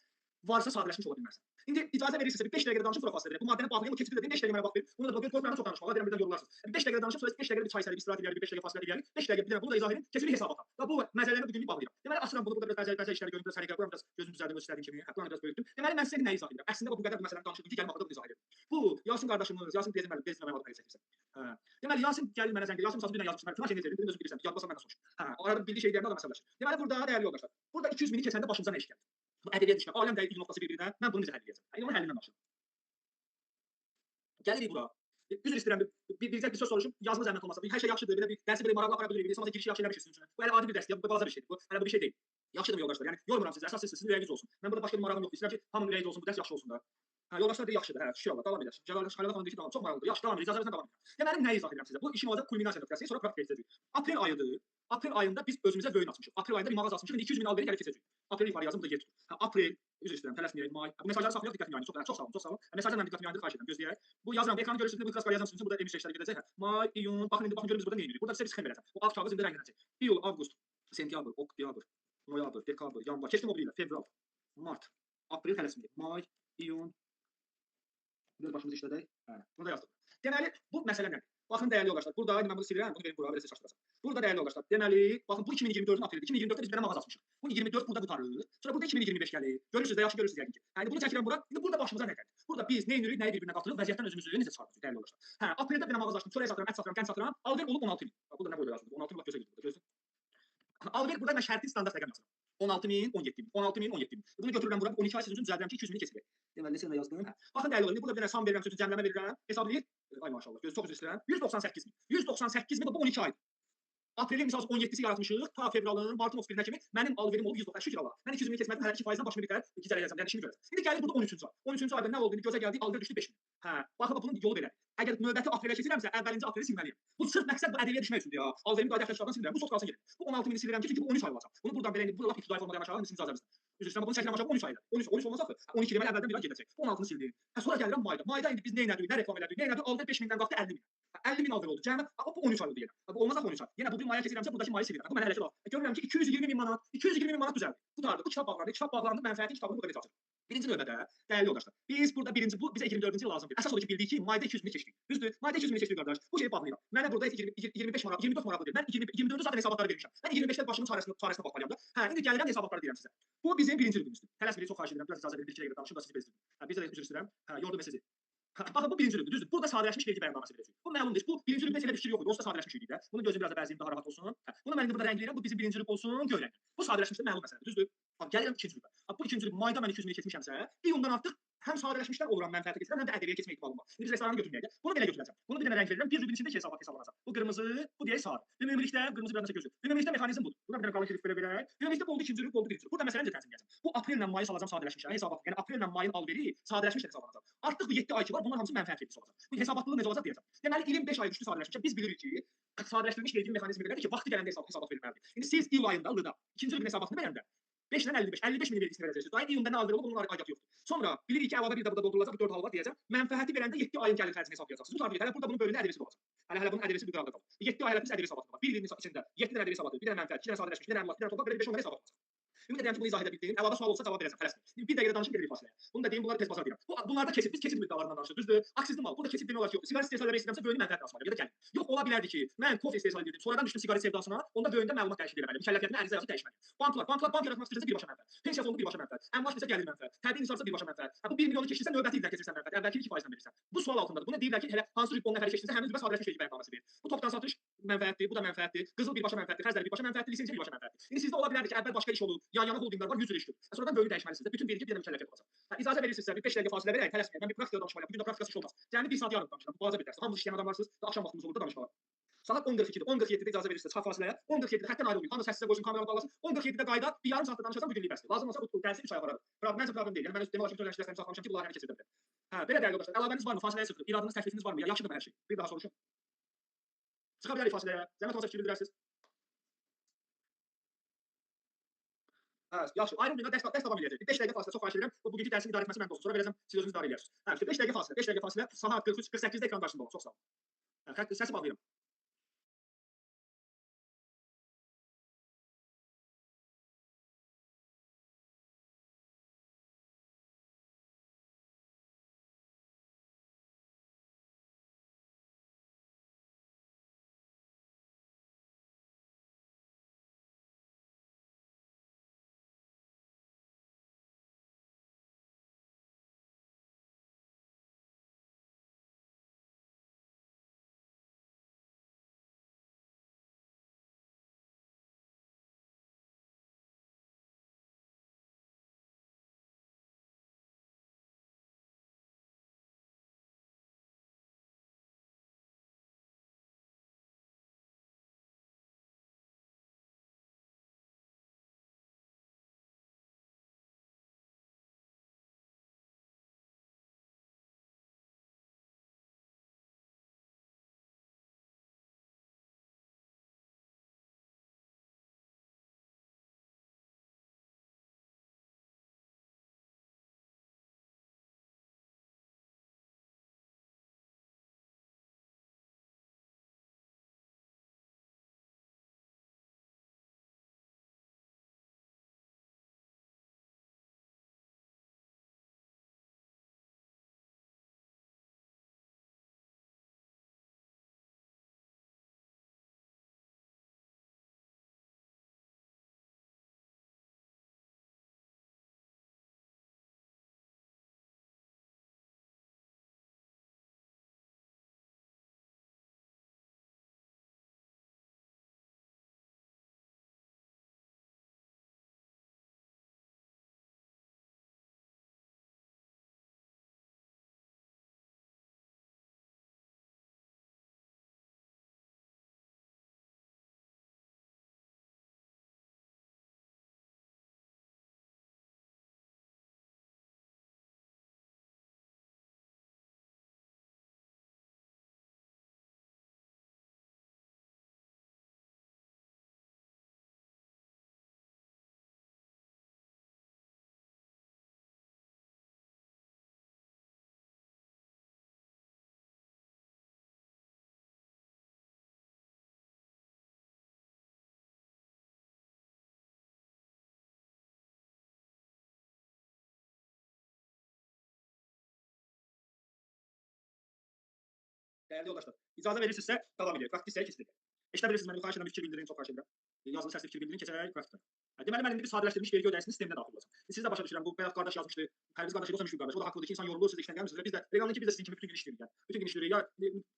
varsa sadələşmiş ola bilməzsən. İndi icazə verirsinizsə bir 5 dəqiqədə danışıb sonra fasilə verək. Bu maddəni bağlayım, o keçidi də 5 dəqiqə mənə vaxt verin. Bunu da qorxmuram çox danışmağa, deyirəm birdən yorularsınız. 5 dəqiqədə danışıb sonra 5 dəqiqədə bir çay içərik, istirahət eləyərik, bir 5 dəqiqə fasilə eləyərik. 5 dəqiqə bir dənə bunu da izah edin, keçirik hesabata. Və bu məsələni bu günlük bağlayıram. Deməli açıram bunu, burada biraz bəzi işləri görüm, biraz səliqə qoyuram, biraz gözümü düzəldim öz istədiyim kimi. Hə, buranı biraz böyütdüm. Deməli mən sizə nəyi izah edirəm? Əslində bu qədər bu məsələni danışırdım ki, gəlin axırda bunu izah edirəm. Bu Yasin qardaşımız, Yasin tezim müəllim, tezim mənim adıma çəkirsən. Hə. Deməli Yasin gəlir mənə zəng edir. Yasin məsələn dünən yazmışdı mənə. Filan şey necə edirəm? Özün bilirsən. Yadlasan məndən soruş. Hə, arada bildiyi şey deyəndə adam əsəbləşir. Deməli burada dəyərli yoldaşlar. Burada 200 mini keçəndə başımıza nə iş gəlir? Bu ədəbiyyat düşmə, aləm dəqiq noktası bir-birinə, mən bunu necə həll edəcəm? Yəni, onun həllindən danışıram. Gəlirik bura. Üzr istəyirəm, bir söz soruşum, yazma zəhmət olmasa. Hər şey yaxşıdır, belə bir dərsi belə maraqlı apara bilirik. Olmasa girişi yaxşı eləmişsiniz üçün. Bu hələ adi bir dərsdir, bu balaca bir şeydir. Bu hələ bu bir şey deyil. Yaxşıdır yoldaşlar? Yəni yormuram sizi, əsas sizin ürəyiniz olsun. Mən burada başqa bir marağım yoxdur. İstəyirəm ki, hamının ürəyi olsun, bu dərs yaxşı olsun da. Hə, yoldaşlar deyir yaxşıdır, hə, şükür Allah, davam edək. Cəlal Xəlil xanım deyir ki, davam, çox maraqlıdır. Yaxşı, davam edək, icazə verirsən davam edək. Deməli, nəyi izah edirəm sizə? Bu işin olacaq kulminasiya nöqtəsi, sonra praktikaya keçəcəyik. Aprel ayıdır. Aprel ayında biz özümüzə vöyün açmışıq. Aprel ayında bir mağaza açmışıq. İndi 200 min alveri gəlib keçəcəyik. Aprel yuxarı yazım, burada yer tutur. Hə, aprel, üzr istəyirəm, tələsməyək, may. Bu mesajları saxlayaq, diqqətimi yayındırır. Çox, çox sağ olun, çox sağ olun. Mesajlar mənim diqqətimi yayındırır, xahiş edirəm, gözləyək. Bu yazıram, ekranı görürsünüz, bu kraskala yazıram sizin üçün, burada emiş işləri gedəcək. Hə, may, iyun, baxın indi, baxın görün biz burada nə edirik. Burada sizə bir sxem verəcəm. Bu ağ kağız indi rənglənəcək. İyul, avqust, sentyabr, oktyabr, noyabr, dekabr, yanvar, keçdim o biri ilə, fevral, mart, aprel tələsməyək, may, iyun. Biraz başımızı işlədək. Hə, bunu da yazdıq. Deməli, bu məsələ nədir? Baxın dəyərli yoldaşlar, burada indi mən bunu silirəm, bunu verim bura, belə sizə çaşdıracağam. Burada dəyərli yoldaşlar, deməli, baxın bu 2024-ün aprelidir. 2024-də biz bir dənə mağaza açmışıq. Bu 24 burada qurtarır. Sonra burada 2025 gəlir. Görürsünüz də, yaxşı görürsünüz yəqin ki. Yəni bunu çəkirəm bura. İndi burada başımıza nə gəlir? Burada biz nə edirik, nəyi bir-birinə qatırıq, vəziyyətdən özümüzü necə çıxardırıq dəyərli yoldaşlar. Hə, apreldə bir dənə mağaza açdım, çörək satıram, ət satıram, qənd satıram. Alver olub 16 min. Bax, burada nə boyda yazılır? 16 min bax gözə girdi burada, gözlə. Alver burada mən şərti standart rəqəm yazıram. 16 min, 17 min, 16 min, 17 min. Bunu götürürəm bura, 12 ay sizin üçün düzəldirəm ki, 200 mini keçirək. Deməli, neçə yazdım? Hə. Baxın dəyərli yoldaşlar, burada bir dənə san verirəm, sizin üçün cəmləmə verirəm. Hesablayır. Ay maşallah, göz çox üzr istəyirəm. 198 min. 198 min bu 12 aydır. Aprelin misal 17-si yaratmışıq, ta fevralın, martın 31-nə kimi mənim alverim olub 190. Şükür Allah. Mən 200 mini keçmədim, hələ 2%-dən başımı bir tər gicələyəcəm, yəni işimi görəcəm. İndi gəlir burada 13-cü ay. 13-cü ayda nə oldu? İndi gözə gəldi, alver düşdü 5 min. Hə, baxın bunun yolu belədir. Əgər növbəti aprelə keçirəmsə, əvvəlinci apreli silməliyəm. Bu sırf məqsəd bu ədəbiyyata düşmək üçündür ya. Alverimi qayda əxlaqlardan silmirəm. Bu çox qalsın gedir. Bu 16 mini silirəm ki, çünki bu 13 ay olacaq. Bunu buradan belə indi burada lap ibtidai formada yanaşalım, sizin icazənizlə. Üzr istəyirəm, bunu çəkirəm aşağı 13 ayda. 13 olmaz axı. 12 deməli əvvəldən bir ay gedəcək. 16-nı sildim. Hə, sonra gəlirəm mayda. Mayda indi biz nə elədik, nə reklam elədik, nə elədik? Alver 5000-dən qalxdı 50 min. 50 min alver oldu. Cəmi bu 13 ay oldu yenə. Bu olmaz axı 13 ay. Yenə bu bir maya keçirəmsə buradakı mayı silirəm. Bu mənə hələ ki lazım. Görürəm ki 220 min manat, 220 min manat düzəldi. Qurtardı. Bu kitab bağlandı. Kitab bağlandı. Mənfəətin kitabını burada necə açırıq? Birinci növbədə dəyərli yoldaşlar. Biz burada birinci bu bizə 24-cü il lazım deyil. Əsas odur ki bildik ki mayda 200 mini keçdik. Düzdür? Mayda 200 mini keçdik qardaş. Bu şeyi bağlayıram. Mənə burada 25 maraq, 24 maraqlı deyil. Mən 24-ü zaten hesabatları vermişəm. Mən 25-də başımın çarəsinə baxmalıyam da. Hə, indi gəlirəm hesabatları deyirəm sizə. Bu bizim birinci rübümüzdür. Tələsmirik, çox xahiş edirəm. Biraz icazə verin, bir iki dəqiqə danışım da sizi bezdirdim. Hə, bizə də üzr istəyirəm. Hə, yordum sizi. Hə, baxın bu birinci rübdür, düzdür. Burada sadələşmiş vergi bəyannaməsi verəcəyik. Bu məlumdur. Bu birinci rübdə elə bir fikir yox idi. Onsuz da sadələşmiş idi də. Bunu gözüm biraz da bəzəyim daha rahat olsun. Hə, bunu mən indi burada rəngləyirəm. Bu bizim birinci rüb olsun, göy rəngli. Bu sadələşmişdə məlum məsələdir, düzdür? Bax, gəlirəm ikinci rübə. Bax, bu ikinci rüb mayda mən 200 mini keçmişəmsə, iyundan artıq həm sadələşmişdən oluram mənfəətə keçirəm, həm də ədəbiyyata keçmə ehtimalım var. İndi biz restoranı götürməyək də. Bunu belə götürəcəm. Bunu bir dənə rəng verirəm. Bir rübün içində iki hesabat hesablanacaq. Bu qırmızı, bu deyək sarı. Ümumilikdə qırmızı biraz nəsə gözü. Ümumilikdə mexanizm budur. Buna bir dənə qalın şerif belə verək. Ümumilikdə bu oldu ikinci rüb, oldu birinci rüb. Burada məsələni necə tənzimləyəcəm? Bu aprellə mayı salacam sadələşmişə hesabat. Yəni aprellə mayın alveri sadələşmişlə hesablanacaq. Artıq bu 7 ay ki var, bunlar hamısı mənfəət vergisi olacaq. Bu hesabatlılığı necə olacaq deyəcəm. Deməli ilin 5 ayı düşdü sadələşmişə. Biz bilirik ki, sadələşdirilmiş vergi mexanizmi belədir ki, vaxtı gələndə hesabat verilməlidir. İndi siz iyul ayında L-da ikinci rübün hesabatını verəndə 5 ilə 55, 55 min vergisini verəcəksiniz. Daha iyunda nə alver olub, onun aidiyyatı yoxdur. Sonra bilirik ki, əlavə bir də burada doldurulacaq, bu 4 hal var deyəcəm. Mənfəəti verəndə 7 ayın gəlir xərcini hesablayacaqsınız. Bu tarixdə hələ burada bunun bölünə ədəbiyyatı olacaq. Hələ bunun ədəbiyyatı bir qıraqda qalır. 7 ay hələ biz ədəbi hesabatı var. Bir ilin içində 7 dənə ədəbi hesabatı, bir dənə mənfəət, 2 dənə sadələşmiş, bir dənə əmlak, bir dənə torpaq, belə 5-10 dənə hesabat olacaq. Ümid edirəm ki, bunu izah edə bildim. Əlavə sual olsa cavab verəcəm, tələsməyin. Bir dəqiqədə danışım, gedirik fasiləyə. Bunu da deyim, bunları tez bazar deyirəm. Bunlarda keçid, biz keçid müddəalarından danışırıq, düzdür? Aksizli mal. Burada keçid demək olar ki, yoxdur. Siqaret istehsal etmək istəyirəmsə, böyünü mənfəət asmalıyam ya da gəlin. Yox, ola bilərdi ki, mən kofe istehsal edirdim, sonradan düşdüm siqaret sevdasına, onda böyündə məlumat dəyişikliyi eləməliyəm. Mükəlləfiyyətimə ərizə yazıb dəyişməliyəm. Banklar, bank yaratmaq istəyirsə birbaşa mənfəət. Pensiya fondu birbaşa mənfəət. Əmlak desə gəlir mənfəət. Təbii insan birbaşa mənfəət. Hə, bu 1 milyonu keçdirsə növbəti ildən keçirsən mənfəət. Əvvəlki 2%-dən verirsən. Bu sual altındadır. Bunu deyirlər ki, hələ hansı rüb 10 nəfəri keçdirsə həmin rübə sadələşmiş vergi bəyannaməsi verir. Bu topdan satış mənfəətdir, bu da mənfəətdir. Qızıl birbaşa mənfəətdir, xəzəl birbaşa mənfəətdir, lisenziya birbaşa mənfəətdir. İndi sizdə ola bilərdi ki, əvvəl başqa iş olub, yan-yana holdinglər var, 100 il işdir. Sonradan böyünü dəyişməlisiniz də. Bütün vergi bir dənə mükəlləfiyyət olacaq. Hə, icazə verirsinizsə bir 5 dəqiqə fasilə verək, tələsməyin. Mən bir praktikada danışmalıyam. Bu gün də praktikası iş olmaz. Cəmi 1 saat yarım danışıram. Bu balaca bir dərs. Hamınız işləyən adamlarsınız. Axşam vaxtımız olur da danışmağa. Saat 10:42-dir. 10:47-də icazə verirsə çıxaq fasiləyə. 10:47-də xəttdən ayrılmayın. Hamı səssizə qoysun, kameranı bağlasın. 10:47-də qayıdaq, bir yarım saatda danışasam bu günlük bəsdir. Lazım olsa bu dərsi 3 ay apararıq. Məncə problem deyil. Yəni mən demək olar ki, bütün öyrənci dərslərimi saxlamışam ki, bu layihəni keçirdə bilirəm. Hə, belə dəyərli yoldaşlar, əlavəniz varmı? Fasiləyə çıxırıq. İradınız, təklifiniz varmı? Ya yaxşıdırmı hər şey? Bir daha soruşum. Çıxa bilərik fasiləyə. Zəhmət olmasa fikir bildirərsiniz. Hə, yaxşı. Ayrılmayın, dərs davam eləyəcək. 5 dəqiqə fasilə, çox xahiş edirəm. Bu bugünkü dərsin idarə etməsi məndə olsun. Sonra verəcəm, siz özünüz idarə eləyərsiniz. Hə, işte 5 dəqiqə fasilə, 5 dəqiqə fasilə. Saat 43, 48-də ekran qarşısında olun. Çox sağ olun. Hə, səsi bağlayıram. Dəyərli yoldaşlar, icazə verirsinizsə davam edək. Praktik hissəyə keçirik. Eşidə bilirsiniz məni, xahiş edirəm fikir bildirin, çox xahiş edirəm. Yazılı səsli fikir bildirin, keçərək praktikə. Deməli, mən indi bir sadələşdirilmiş vergi ödənisinin sisteminə daxil olacağam. Siz də başa düşürəm, bu bayaq qardaş yazmışdı, Pərviz qardaş yoxsa Müşfiq qardaş, o da haqlıdır ki, insan yorulur, siz işdən gəlmirsiniz. Biz də reqamlı ki, biz də sizin kimi bütün gün işləyirik. Yəni. Bütün gün işləyirik. Ya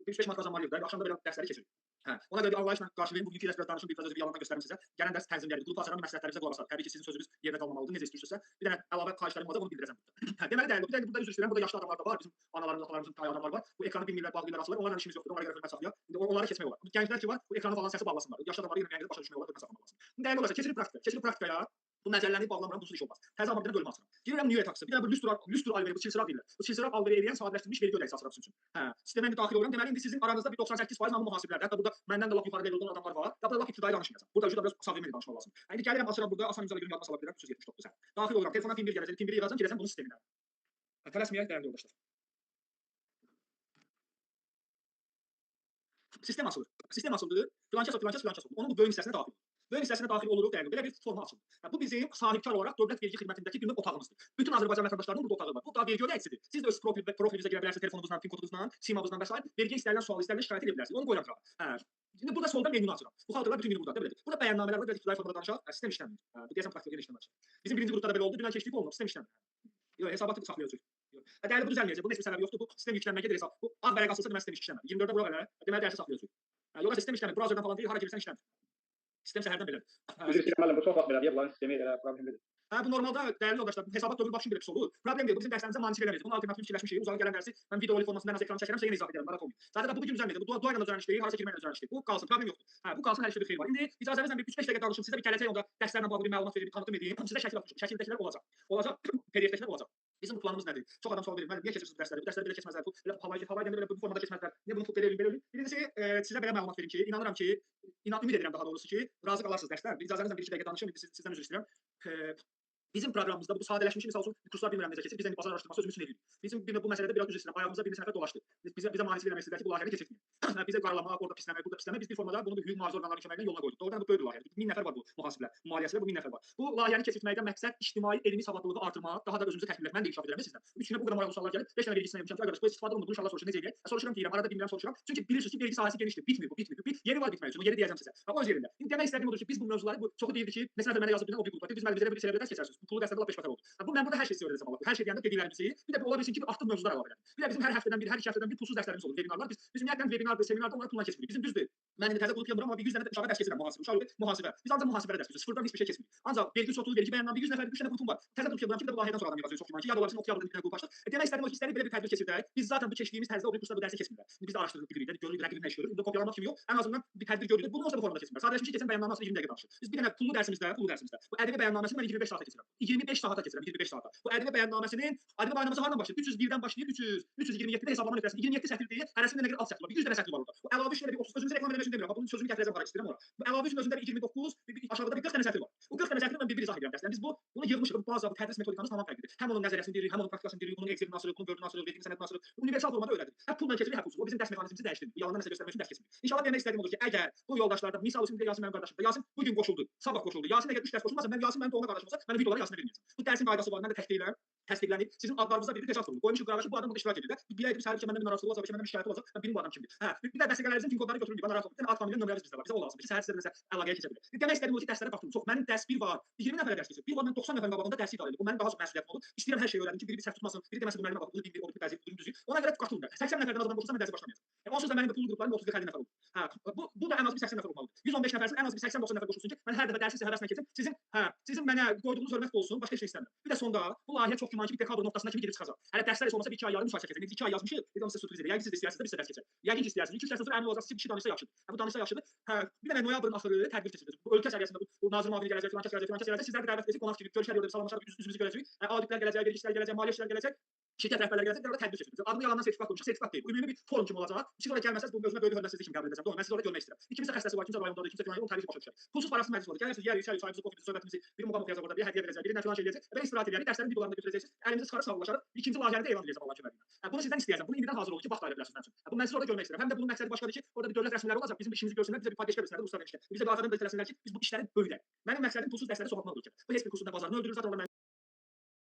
3-5 manat qazanmalıyıq da, axşamda belə dərsləri keçirik. Hə, ona görə bir anlayışla qarşılayın. Bugünkü dərs biraz danışım, bir biraz özü bir yalandan göstərim sizə. Gələn dərs tənzimləyərik. Qrup açaram, məsləhətlərimizə qulaq asarıq. Təbii ki, sizin sözünüz yerdə qalmamalıdır. Necə istəyirsinizsə. Bir dənə əlavə xahişlərim olacaq, onu bildirəcəm burada. Hə, deməli dəyərli, bir dənə burada üzr istəyirəm. Burada yaşlı adamlar da var, bizim analarımız, atalarımızın tayı adamlar var. Bu ekranı bilmirlər, bağlayırlar, asılır. Onlarla işimiz yoxdur. Onlara görə hörmət saxlayaq. İndi onları keçmək olar. Gənclər ki var, bu ekranı falan səsi bağlasınlar. Yaşlı adamları yenə başa düşmək olar, hörmət saxlamaq lazım. Dəyərli olarsa keçirik praktikaya. Keçirik praktikaya. Bu məcəlləni bağlamıram, bunsuz iş olmaz. Təzə amma bir dənə bölmə açıram. Girirəm New Taxı. Bir dənə bu lüstr alveri, bu çilçıraq deyirlər. Bu çilçıraq alveri eləyən sadələşdirilmiş vergi ödənisi açıram sizin üçün. Hə, sistemə indi daxil oluram. Deməli indi sizin aranızda bir 98% hamı mühasiblərdir. Hətta burada məndən də lap yuxarı level olan adamlar var. Hətta lap ibtidai danışmayacağam. Burada özü də biraz saviyeli danışmaq lazımdır. İndi gəlirəm açıram burada asan imza görüm yadıma sala bilirəm 379. Hə. Daxil oluram. Telefona PIN 1 gələcək. PIN 1-i yığacam, girəcəm bunun sisteminə. Tələsməyək dəyərli yoldaşlar. Sistem açılır. Sistem açıldı. Filankəs, filankəs, filankəs oldu. Onun bu böyük hissəsinə daxil olur. Böyük hissəsinə daxil oluruq dəyərli. Belə bir forma açılır. Yəni, bu bizim sahibkar olaraq dövlət vergi xidmətindəki bir növ otağımızdır. Bütün Azərbaycan vətəndaşlarının burada otağı var. Bu da vergi ödəyicisidir. Siz də öz profilinizə girə bilərsiniz, telefonunuzla, PIN kodunuzla, simavınızla və sair. Vergiyə istənilən sual, istənilən şikayət edə bilərsiniz. Onu qoyuram qırağa. Hə. İndi burada solda menünü açıram. Bu xalqlar bütün günü buradadır, belədir. Burada bəyannamələr var, biraz ibtidai formada danışaq. Hə, sistem işləmir. Hə, bu deyəsən praktikada yenə işləmir. Bizim birinci qrupda da belə oldu. Dünən keçdik, olmadı. Sistem işləmir. Yox, hesabatı saxlayacağıq. Yox. Hə, dəyərli bu düzəlməyəcək. Bunun heç bir səbəbi yoxdur. Bu sistem yüklənmə gedir hesab. Bu ağ vərəq asılsa deməli sistem işləmir. 24-də bura belə, deməli dərsi saxlayacağıq. Hə, yox, sistem işləmir. Browserdən falan deyil, hara girirsən işləmir. Sistem səhərdən belədir. Üzr istəyirəm müəllim, bu çox vaxt belədir. Bunların sistemi elə problemlidir. Hə, Hə, bu normalda dəyərli yoldaşlar, hesabat dövrü başın belə pis olur. Problem deyil, bu bizim dərslərimizə maneçilik eləməyəcək. Bunun alternativ fikirləşmişik. Uzağa gələn dərsi mən video formasında ən az ekranı çəkərəm, sizə yenə izah edərəm, narahat olmayın. Zaten bu gün düzəlməyəcək. Bu dua ilə düzəlmiş deyil, harasa girməklə düzəlmiş deyil. Bu qalsın, problem yoxdur. Hə, bu qalsın, hər işdə bir xeyir var. İndi icazənizlə bir 3-5 dəqiqə danışım, sizə bir gələcək onda dərslərlə bağlı bir məlumat verib, bir tanıtım edeyim. Sizə şəkil atmışım. Şəkildəkilər olacaq. Olacaq, PDF-dəkilər olacaq. Bizim bu planımız nədir? Çox adam sual verir. Müəllim, niyə keçirsiniz bu dərsləri? Bu dərsləri belə keçməzlər. Bu belə havayı deyəndə belə bu formada keçməzlər. Niyə bunu belə eləyim, belə eləyim? Birincisi, sizə belə məlumat verim ki, inanıram ki, ümid edirəm daha doğrusu ki, razı qalarsınız dərslər. İcazənizlə 1-2 dəqiqə danışım, sizdən üzr istəyirəm. Bizim proqramımızda bu sadələşmiş, misal üçün kurslar bilmirəm necə keçir. Biz indi bazar araşdırması özümüz üçün eləyirik. Bizim bu məsələdə biraz üzr istəyirəm. Ayağımıza bir neçə nəfər dolaşdı. Bizə maneçilik eləmək istədilər ki, bu layihəni keçirtməyin. Bizə qaralamaq, orada pisləmək, burada pisləmək. Biz bir formada bunu bir hüquq mühafizə orqanlarının köməyi ilə yoluna qoyduq. Doğrudan bu böyük bir layihədir. 1000 nəfər var bu mühasiblər. Maliyyəsində bu 1000 nəfər var. Bu layihəni keçirtməkdə məqsəd ictimai elmi savadlılığı artırmaq, daha da özümüzü təkmil etmək. Mən də inkişaf edirəm sizdən. 3 günə bu qədər maraqlı suallar gəlib. 5 dənə vergisinə yapmışam ki, qardaş, bu istifadə olunur. Bunu inşallah soruşur, necə eləyək? Soruşuram deyirəm, arada bilmirəm soruşuram. Çünki bilirsiniz ki, vergi sahəsi genişdir, bitmir bu, bitmir. Bir yeri var bitmək üçün, o yeri deyəcəm sizə. O öz yerində. İndi demək istədiyim odur ki, biz bu mövzuları bu çoxu deyirdi ki, məsələn mənə yazıb o bir qrup var. Biz müəllim bizə bir sələbə dərs keçərsiniz. Bu pulu dərsdə lap 5 bətər oldu. Bu mən burada hər şeyi sizə öyrədəcəm Allah. Hər şey deyəndə dediklərimizi, bir də ola bilsin ki, bir artıq mövzular əlavə edək. Bir də bizim hər həftədən bir, hər iki həftədən bir pulsuz dərslərimiz olur, webinarlar. Biz ümumiyyətlə webinarda, seminarda onları pulla keçmirik. Bizim düzdür. Mən indi təzə qrup yapıram, amma bir 100 dənə uşağa dərs keçirəm mühasibə. Uşaq mühasibə. Biz ancaq mühasibədə dərs keçirik. Sıfırdan heç bir şey keçmirik. Ancaq vergi çoxluğu, vergi bəyannaməsi 100 nəfər, 3 dənə qrupum var. Təzə qrup yapıram ki, bir də bu layihədən sonra adam yığacaq çox güman ki, ya da ola bilsin oktyabrda bir dənə qrup açdıq. Demək istədiyim o ki, istədik belə bir tədbir keçirdək. Biz zaten bu keçdiyimiz tərzdə o bir kursda bu dərsi keçmirlər. Biz də araşdırırıq, bilirik, görürük, rəqibin nə iş görür. İndi kopyalamaq kimi yox, ən azından bir tədbir görürük. Bunu olsa bu formada keçmirlər. Sadələşmiş keçən bəyannaməsi 20 dəqiqə danışır. Biz bir dənə pullu dərsimizdə, bu ədəbi bəyannaməsini mən 25 saata keçirəm. 25 saata keçirəm, 25 saata. Bu ədəbi bəyannaməsinin, ədəbi bəyannaməsi hardan başlayır? 301-dən başlayır, 327-də hesablama nöqtəsində 27 sətir deyil, hərəsində nə qədər alt sətir var. 100 dənə sətir var orada. Bu əlavə üçün bir 30 özümüzə reklam eləmək üçün demirəm. Bunun sözünü gətirəcəm hara istəyirəm ora. Bu əlavə üçün özündə bir 29, aşağıda bir 40 dənə sətir var. Bu 40 dənə sətiri mən bir-bir izah edirəm dərsdə. Biz bunu yığmışıq. Bu bazı tədris metodikamız tamam fərqlidir. Həm onun nəzəriyyəsini deyirik, həm onun praktikasını deyirik, bunun Excel-ini asırıq, bunun Word-ünü asırıq, vergi sənədini asırıq. Universal formada öyrədirik. Hə pulla keçirik, hə pulsuz. O bizim dərs mexanizmimizi dəyişdirmir. Bu yalandan nəsə göstərmək üçün dərs keçmirik. İnşallah demək istədiyim odur ki, əgər bu yoldaşlardan misal üçün Yasin mənim qardaşımdır. Yasin bu gün qoşuldu, sabah qoşuldu. Yasin əgər 3 dərs qoşulmasa, mən Yasin mənim doğma qardaşım olsa, mən videoları Yasinə verməyəcəm. Bu dərsin qaydası var, mən də tək deyiləm. Təsdiqlənib. Sizin adlarınıza bir hesab vurulur. Qoymuşuq qırağa ki, bu adam burada iştirak edir də. Biləydim səhər ki, məndən bir narahatlıq olacaq, məndən bir şikayət olacaq. Mən bilim bu adam kimdir. Hə, bir də vəsiqələrinizin pin kodlarını götürün, narahat olmayın. Bir dənə ad familiya nömrəniz bizdə var. Bizə o lazımdır ki, səhər sizə nəsə əlaqəyə keçə bilər. Demək istədiyim odur ki, dərslərə baxdım. Çox mənim dərs bir var. 20 nəfərə dərs keçir. Bir var mən 90 nəfərin qabağında dərsi idarə edirəm. Bu mənim daha çox məsuliyyətim olur. İstəyirəm hər şeyi öyrənim ki, biri bir səhv tutmasın, biri deməsin bu müəllimə bax, bunu bilmir, o bir bəzi, bunu düzür. Ona görə qatılın. 80 nəfərdən az adam qoşulsa mən dərsə başlamayacağam. Onsuz da mənim də pullu qruplarım 30-40 nəfər olur. Hə, bu da ən az bir 80 nəfər olmalıdır. 115 nəfərsin, ən az bir 80-90 nəfər qoşulsun ki, mən hər dəfə dərsi sizə həvəslə keçim. Sizin mənə qoyduğunuz hörmət olsun, başqa heç nə istəmirəm. Bir də sonda bu layihə çox güman ki, bir dekabr nöqtəsində kimi gedib çıxacaq. Hələ dərslər heç olmasa bir 2 ay yarım 3 ay çəkəcək. İndi 2 ay yazmışıq, dedim sizə sürpriz edək. Yəqin siz də istəyirsiniz də biz də dərs keçək. Yəqin ki istəyirsiniz. 2-3 dərsdən sonra əmin olacaqsınız ki, bir şey danışsa yaxşıdır. Hə, bu danışsa yaxşıdır. Hə, bir dənə noyabrın axırı tədbir keçirəcək. Bu ölkə səviyyəsində bu nazir müavini gələcək, filan kəs gələcək, filan kəs gələcək. Sizləri də dəvət edəcək, qonaq kimi görüşər yolda salamlaşarıq, üzümüzü görəcəyik. Auditlər gələcək, vergiçilər gələcək, maliyyə işləri gələcək. Şirkət rəhbərləri gələcək, orada tədbir keçirəcək. Adını yalandan sertifikat qoymuşuq, sertifikat deyil. Bu ümumi bir forum kimi olacaq. Siz oraya gəlməsəniz, bunu özümə böyük hörmətsizlik kimi qəbul edəcəm. Doğru, mən sizi orada görmək istəyirəm. Kimsə xəstəsi var, kimsə rayondadır, kimsə filan, onu təbii ki başa düşər. Pulsuz parasız məclis olacaq. Gəlirsiniz, yeyərik, içərik, çayımızı, kofemizi, söhbətimizi, bir muğam oxuyacaq orada, bir hədiyyə verəcək, biri nə filan şey eləyəcək. Belə istirahət eləyərik, dərslərin videolarını da götürəcəksiniz. Əlimizi çıxarıb sağollaşarıq. İkinci layihəni də elan edəcəm Allahın köməyi ilə. Bunu sizdən istəyəcəm. Bunu indidən hazır olun ki, vaxt ayıra bilərsiniz mənim üçün. Bunu mən sizi orada görmək istəyirəm. Həm də bunun məqsədi başqadır ki, orada bir dövlət rəsmiləri olacaq, bizim işimizi görsünlər, bizə bir padişah versinlər, usta demişlər. Bizə bir arxadan da ki, biz bu işləri böyüdək. Mənim məqsədim pulsuz dərsləri çoxaltmaq olur ki. Bu heç bir kursun da bazarını öldürür, zaten orada mənim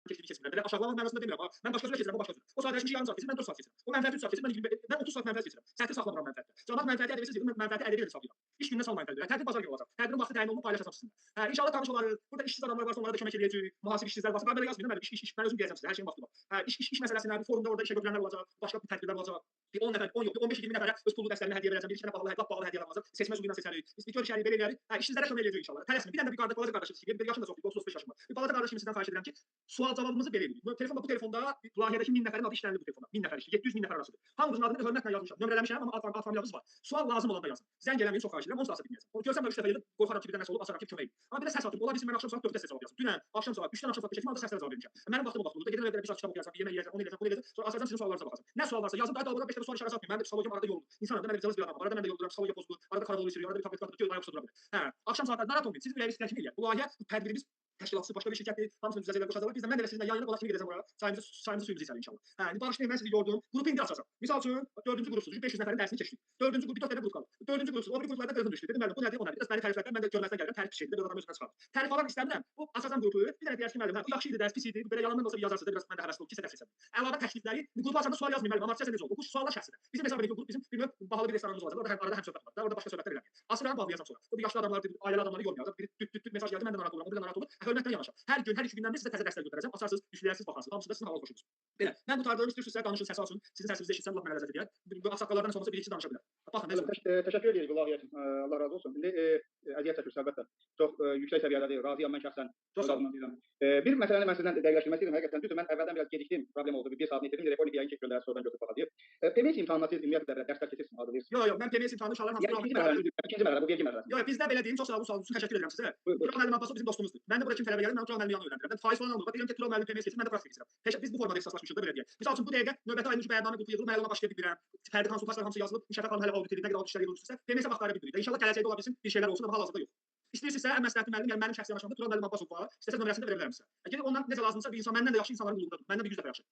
keçdiyimi keçmirəm. Belə aşağılamaq mənasında demirəm. Mən başqa cürə keçirəm, o başqa cürə. O sadələşmiş yarım saat keçir, mən 4 saat keçirəm. O mənfəəti 3 saat keçir, mən 30 saat mənfəət keçirəm. Sətir saxlamıram mənfəətdə. Camaat mənfəəti ədəbiyyat seçir, mən mənfəəti ədəbiyyat hesablayıram. İş gündən salmayın tədbirə. Tədbir bazar günü olacaq. Tədbirin vaxtı təyin olunub, paylaşacağam sizinlə. Hə, inşallah tanış olarıq. Burada işsiz adamlar varsa onlara da kömək eləyəcəyik. Mühasib işsizlər varsa, mən belə yazmıram, mən iş, mən özüm deyəcəm sizə, hər şeyin vaxtı var. Hə, iş məsələsinə bir forumda orada işə götürənlər olacaq, başqa bir tədbirlər olacaq. Bir 10 nəfər, 10 yox, 15-20 nəfərə öz pullu dərslərini hədiyyə verəcəm. Bir iki dənə bahalı, lap bahalı hədiyyələr olacaq. Seçmə usulü ilə seçərik. Biz bir görüşərik, belə eləyərik. Hə, işsizlərə kömək eləyəcəyik inşallah. Tələsməyin. Bir dənə də bir qardaş, balaca qardaşım, bir yaşım da çoxdur, 35 yaşım var. Bir balaca qardaşım sizdən xahiş edirəm ki, sual cavabımızı belə eləyirik. Telefonda bu telefonda layihədəki 1000 nəfərin adı işlənildi bu telefonda. 1000 nəfər işləyir, 700 1000 nəfər arasıdır. Hamımızın adını hörmətlə yazmışam, nömrələmişəm, amma ad familiyamız var. Sual lazım olanda yazın. Zəng eləməyin, çox xahiş edirəm, 10 saat bilməyəcəm. Görsəm də 3 dəfə yığıb qorxaram ki, bir də nəsə olub, asaram ki, kömək edin. Amma bir də səs atım. Ola bilsin mən axşam saat 4-də sizə cavab yazım. Dünən axşam saat 3-dən axşam saat 5-ə kimi səslərə cavab vermişəm. Mənim vaxtım o vaxt olur. Gedirəm evdə bir saat kitab oxuyacam, bir yemək yeyəcəm, onu eləyəcəm, bunu eləyəcəm. Sonra açacağam sizin suallarınıza baxacağam. Nə sual varsa yazın, daha dalbada 5 dəfə sual işarəsi atmayın. Mənim də psixologiyam arada yorulur. İnsanam da, mən də cılız bir adamam. Arada mən də yoruluram, psixologiya pozulur, arada karavolu içirik, arada bir tabletka atır, ayaq üstə dura bilir. Hə, axşam saatları narahat olmayın. Sizin ürəyiniz istəyən kimi eləyər. Bu layihə, bu tədbirimiz təşkilatçısı başqa bir şirkətdir. Hamısını düzələcəklər, qoşacaqlar. Biz də mən də elə sizinlə yan yana qonaq kimi gedəcəm ora. Çayımızı, suyumuzu içərik inşallah. Hə, indi bağışlayın, mən sizi yordum. Qrupu indi açacağam. Misal üçün, 4-cü qrupsuz. 500 nəfərin dərsini keçdik. 4-cü qrup, bir 4 dənə qrup qaldı. 4-cü qrupsuz. O biri qruplarda qırğın düşdü. Dedim müəllim, bu nədir, o nədir? Biraz məni təriflədilər. Mən də görməzdən gəlirəm. Tərif pis şeydir. Bir adam özündən çıxardır. Tərif alan istəmirəm. Bu açacağam qrupu. Bir dənə deyər ki, müəllim, hə, bu yaxşı idi, dərs pis idi. Belə yalandan da olsa bir yazarsınız da biraz mən də həvəsli olum ki, sizə dərs keçəm. Əlavə təklifləri qrupa açanda sual yazmayın müəllim. Amatörsə necə oldu? Bu suallar şəxsidir. Bizim hesab edək ki, qrup bizim bir növ bahalı bir restoranımız olacaq. Orada həm arada həm söhbət var. Orada başqa söhbətlər eləməyək. Asıram, bağlayacağam sonra. O bir yaşlı adamlar, ailəli adamları yormayacaq. Biri düt mesaj gəldi, mən də narahat oluram. O bir də narahat olur. Hörmətlə yanaşı. Hər gün, hər iki gündən bir sizə təzə dərslər göndərəcəm. Açarsınız, yükləyərsiniz, baxarsınız. Hamısı da sizin halal xoşunuz. Belə. Mən qurtardığım istəyirsinizsə danışın, səsi olsun. Sizin səsinizi eşitsəm lap mənə ləzzət eləyər. Bu ağsaqqallardan heç olmasa bir-ikisi danışa bilər. Baxın, necə olur. Təşəkkür edirik layihə üçün. Allah razı olsun. İndi əziyyət çəkirsiniz əlbəttə. Çox yüksək səviyyədədir. Razıyam mən şəxsən. Çox sağ olun. Bir məsələni mən sizdən dəqiqləşdirmək istəyirəm. Həqiqətən düzdür, mən əvvəldən biraz gecikdim. Problem oldu. Bir saatını itirdim. Reformik yayın ki göndərər, sonradan götürüb baxa deyib. PMS imtahanına siz ümumiyyətlə dərslər keçirsiniz, hazırlayırsınız. Yox, yox, mən PMS imtahanı uşaqların hamısı. İkinci mərhələ, bu vergi mərhələsi. Yox, bizdə belə deyim. Çox sağ olun, sağ olun. Təşəkkür edirəm sizə. Tural müəllim Abbasov bizim dostumuzdur. Mən də bura kim tələbə gəlir, mən Tural müəllimin yanına öyrəndirəm. Mən faiz falan almıram. Deyirəm ki, Tural müəllim PMS keçir, mən də praktika keçirəm. Biz bu formada ixtisaslaşmışıq da belə deyək. Misal üçün bu dəqiqə növbəti ayın bəyannamə qrupu yığılıb, mən ona başlaya bilmirəm. Fərdi konsultasiyalar hamısı yazılıb, Şəfəq xanım hələ audit edir, nə qədər audit işləri yığılırsa, PMS-ə vaxt ayıra bilmirik. İnşallah gələcəkdə ola bilsin, bir şeylər olsun, amma hal-hazırda yox. İstəyirsinizsə, ən məsləhətli müəllim, yəni mənim şəxsi yanaşmamda Tural müəllim Abbasov var. İstəsəz nömrəsini də verə bilərəm sizə. Gedib ondan necə lazımsa bir insan məndən də yaxşı insanların qulluğundadır. Məndən bir 100 dəfə yaxşı.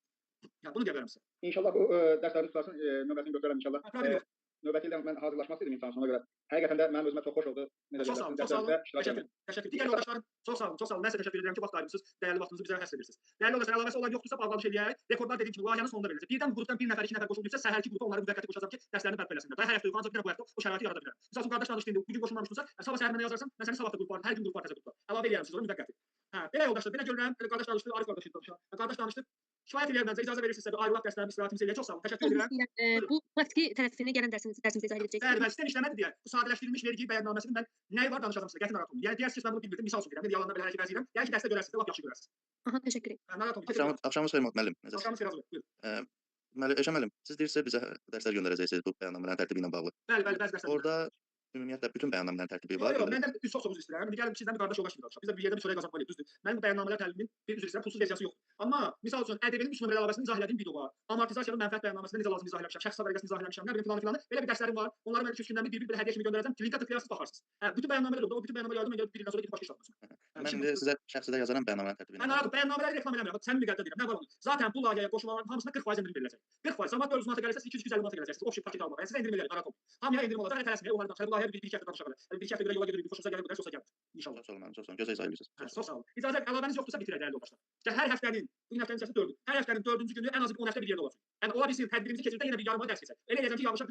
Yəni bunu deyə bilərəm sizə. İnşallah bu dərsləriniz tutarsın, nömrəsini götürərəm inşallah. Növbəti ildə mən hazırlaşmaq istəyirdim imtahan ona görə. Həqiqətən də mənim özümə çox xoş oldu. Çox sağ olun, çox sağ olun. Təşəkkür. Təşəkkür. Digər yoldaşlarım, çox sağ olun, çox sağ olun. Mən sizə təşəkkür edirəm ki, vaxt ayırmısınız, dəyərli vaxtınızı bizə həsr edirsiniz. Dəyərli yoldaşlar, əlavəsi olan yoxdursa bağlanış eləyək. Rekordlar dediyim kimi layihənin sonunda veriləcək. Birdən qrupdan bir nəfər, iki nəfər qoşulduqsa, səhərki qrupa onları müvəqqəti qoşacağam ki, dərslərini bərpa eləsinlər. Daha hər həftə yox, ancaq bir dənə bu həftə o şəraiti yarada bilərəm. Misal üçün qardaş danışdı indi, bu gün qoşulmamışdınsa, sabah səhər mənə yazarsan, mən səni sabah da qrup var, hər gün qrup var, təzə qrup var. Əlavə eləyərəm siz ora müvəqqəti. Hə, belə yoldaşlar, belə görürəm, belə qardaş danışdı, Arif qardaş danışdı. Qardaş danışdı. Kifayət eləyər məncə, icazə verirsinizsə bir ayrılaq dərslərimiz, istirahətimizi eləyək. Çox sağ olun, təşəkkür edirəm. Bu praktiki tərəfini gələn dərsimizdə izah edəcəksiniz. Bəli, bəli, sistem işləmədi deyə bu sadələşdirilmiş vergi bəyannaməsinin mən nəyi var danışacağam sizə, qəti narahat olmayın. Yəni deyərsiniz ki, mən bunu bilmirdim, misal üçün deyirəm, yalandan belə hər şey bəzəyirəm. Yəni ki, dərsdə görərsiniz, lap yaxşı görərsiniz. Aha, təşəkkür edirəm. Narahat olmayın. Axşamınız xeyir müəllim. Axşamınız xeyir, buyurun. Müəllim, Elşən müəllim, siz deyirsinizsə bizə dərslər göndərəcəksiniz bu bəyannamələrin tərtibi ilə bağlı. Bəli, bəli, bəzi dərslər. Orada ümumiyyətlə bütün bəyannamələrin tərtibi var. Yox, məndən çox çox üzr istəyirəm. İndi gəlin sizdən bir qardaş yoldaş kimi danışaq. Biz də bir yerdə bir çörək qazanmalıyıq, düzdür. Mənim bu bəyannamələr təliminin bir üzr istəyirəm, pulsuz versiyası yoxdur. Amma misal üçün ƏDV-nin 3 nömrəli əlavəsini izah elədiyim video var. Amortizasiyanın mənfəət bəyannaməsində necə lazım izah eləmişəm, şəxs hesab vərəqəsini izah eləmişəm, nə bilim filanı filanı. Belə bir dərslərim var. Onları mən 2-3 gündən bir belə hədiyyə kimi göndərəcəm. Linkə tıklayarsınız, baxarsınız. Hə, bütün bəyannamələr yoxdur. O bütün bəyannamələr yardım mən gəlib bir ildən sonra gedib başqa iş tapmışam. Mən indi sizə şəxsi də yazaram bəyannamənin tərtibini. Mən narahat bəyannamələri reklam eləmirəm. Səmimi qəlbdə deyirəm. Nə var onun? Zaten bu layihəyə qoşulanların hamısına 40% endirim veriləcək. 40%. Sabah 400 manata gəlirsə 200-250 manata gələcəksiniz. Option paket almağa. Yəni sizə endirim eləyərəm, narahat olmayın. Hamıya endirim olacaq. Hələ tələsməyin. Onları danışaq. Bu layihəyə bir-iki həftə danışaq hələ. Bir-iki həftə görə yola gedirik, xoşunuza gəlir, bu dərs yoxsa gəlmir. İnşallah. Çox sağ olun, çox sağ olun. Gözəl izah edirsiniz. Hə, çox sağ olun. İcazə əlavəniz yoxdursa bitirək dəyərli yoldaşlar. Hər həftənin, bu gün həftənin içərisində 4-ü. Hər həftənin 4-cü günü ən azı bir 10 həftə bir yerdə olacaq. Yəni ola bilsin tədbirimizi keçirdə yenə bir yarım ay dərs keçək. Elə eləyəcəm ki, yağışa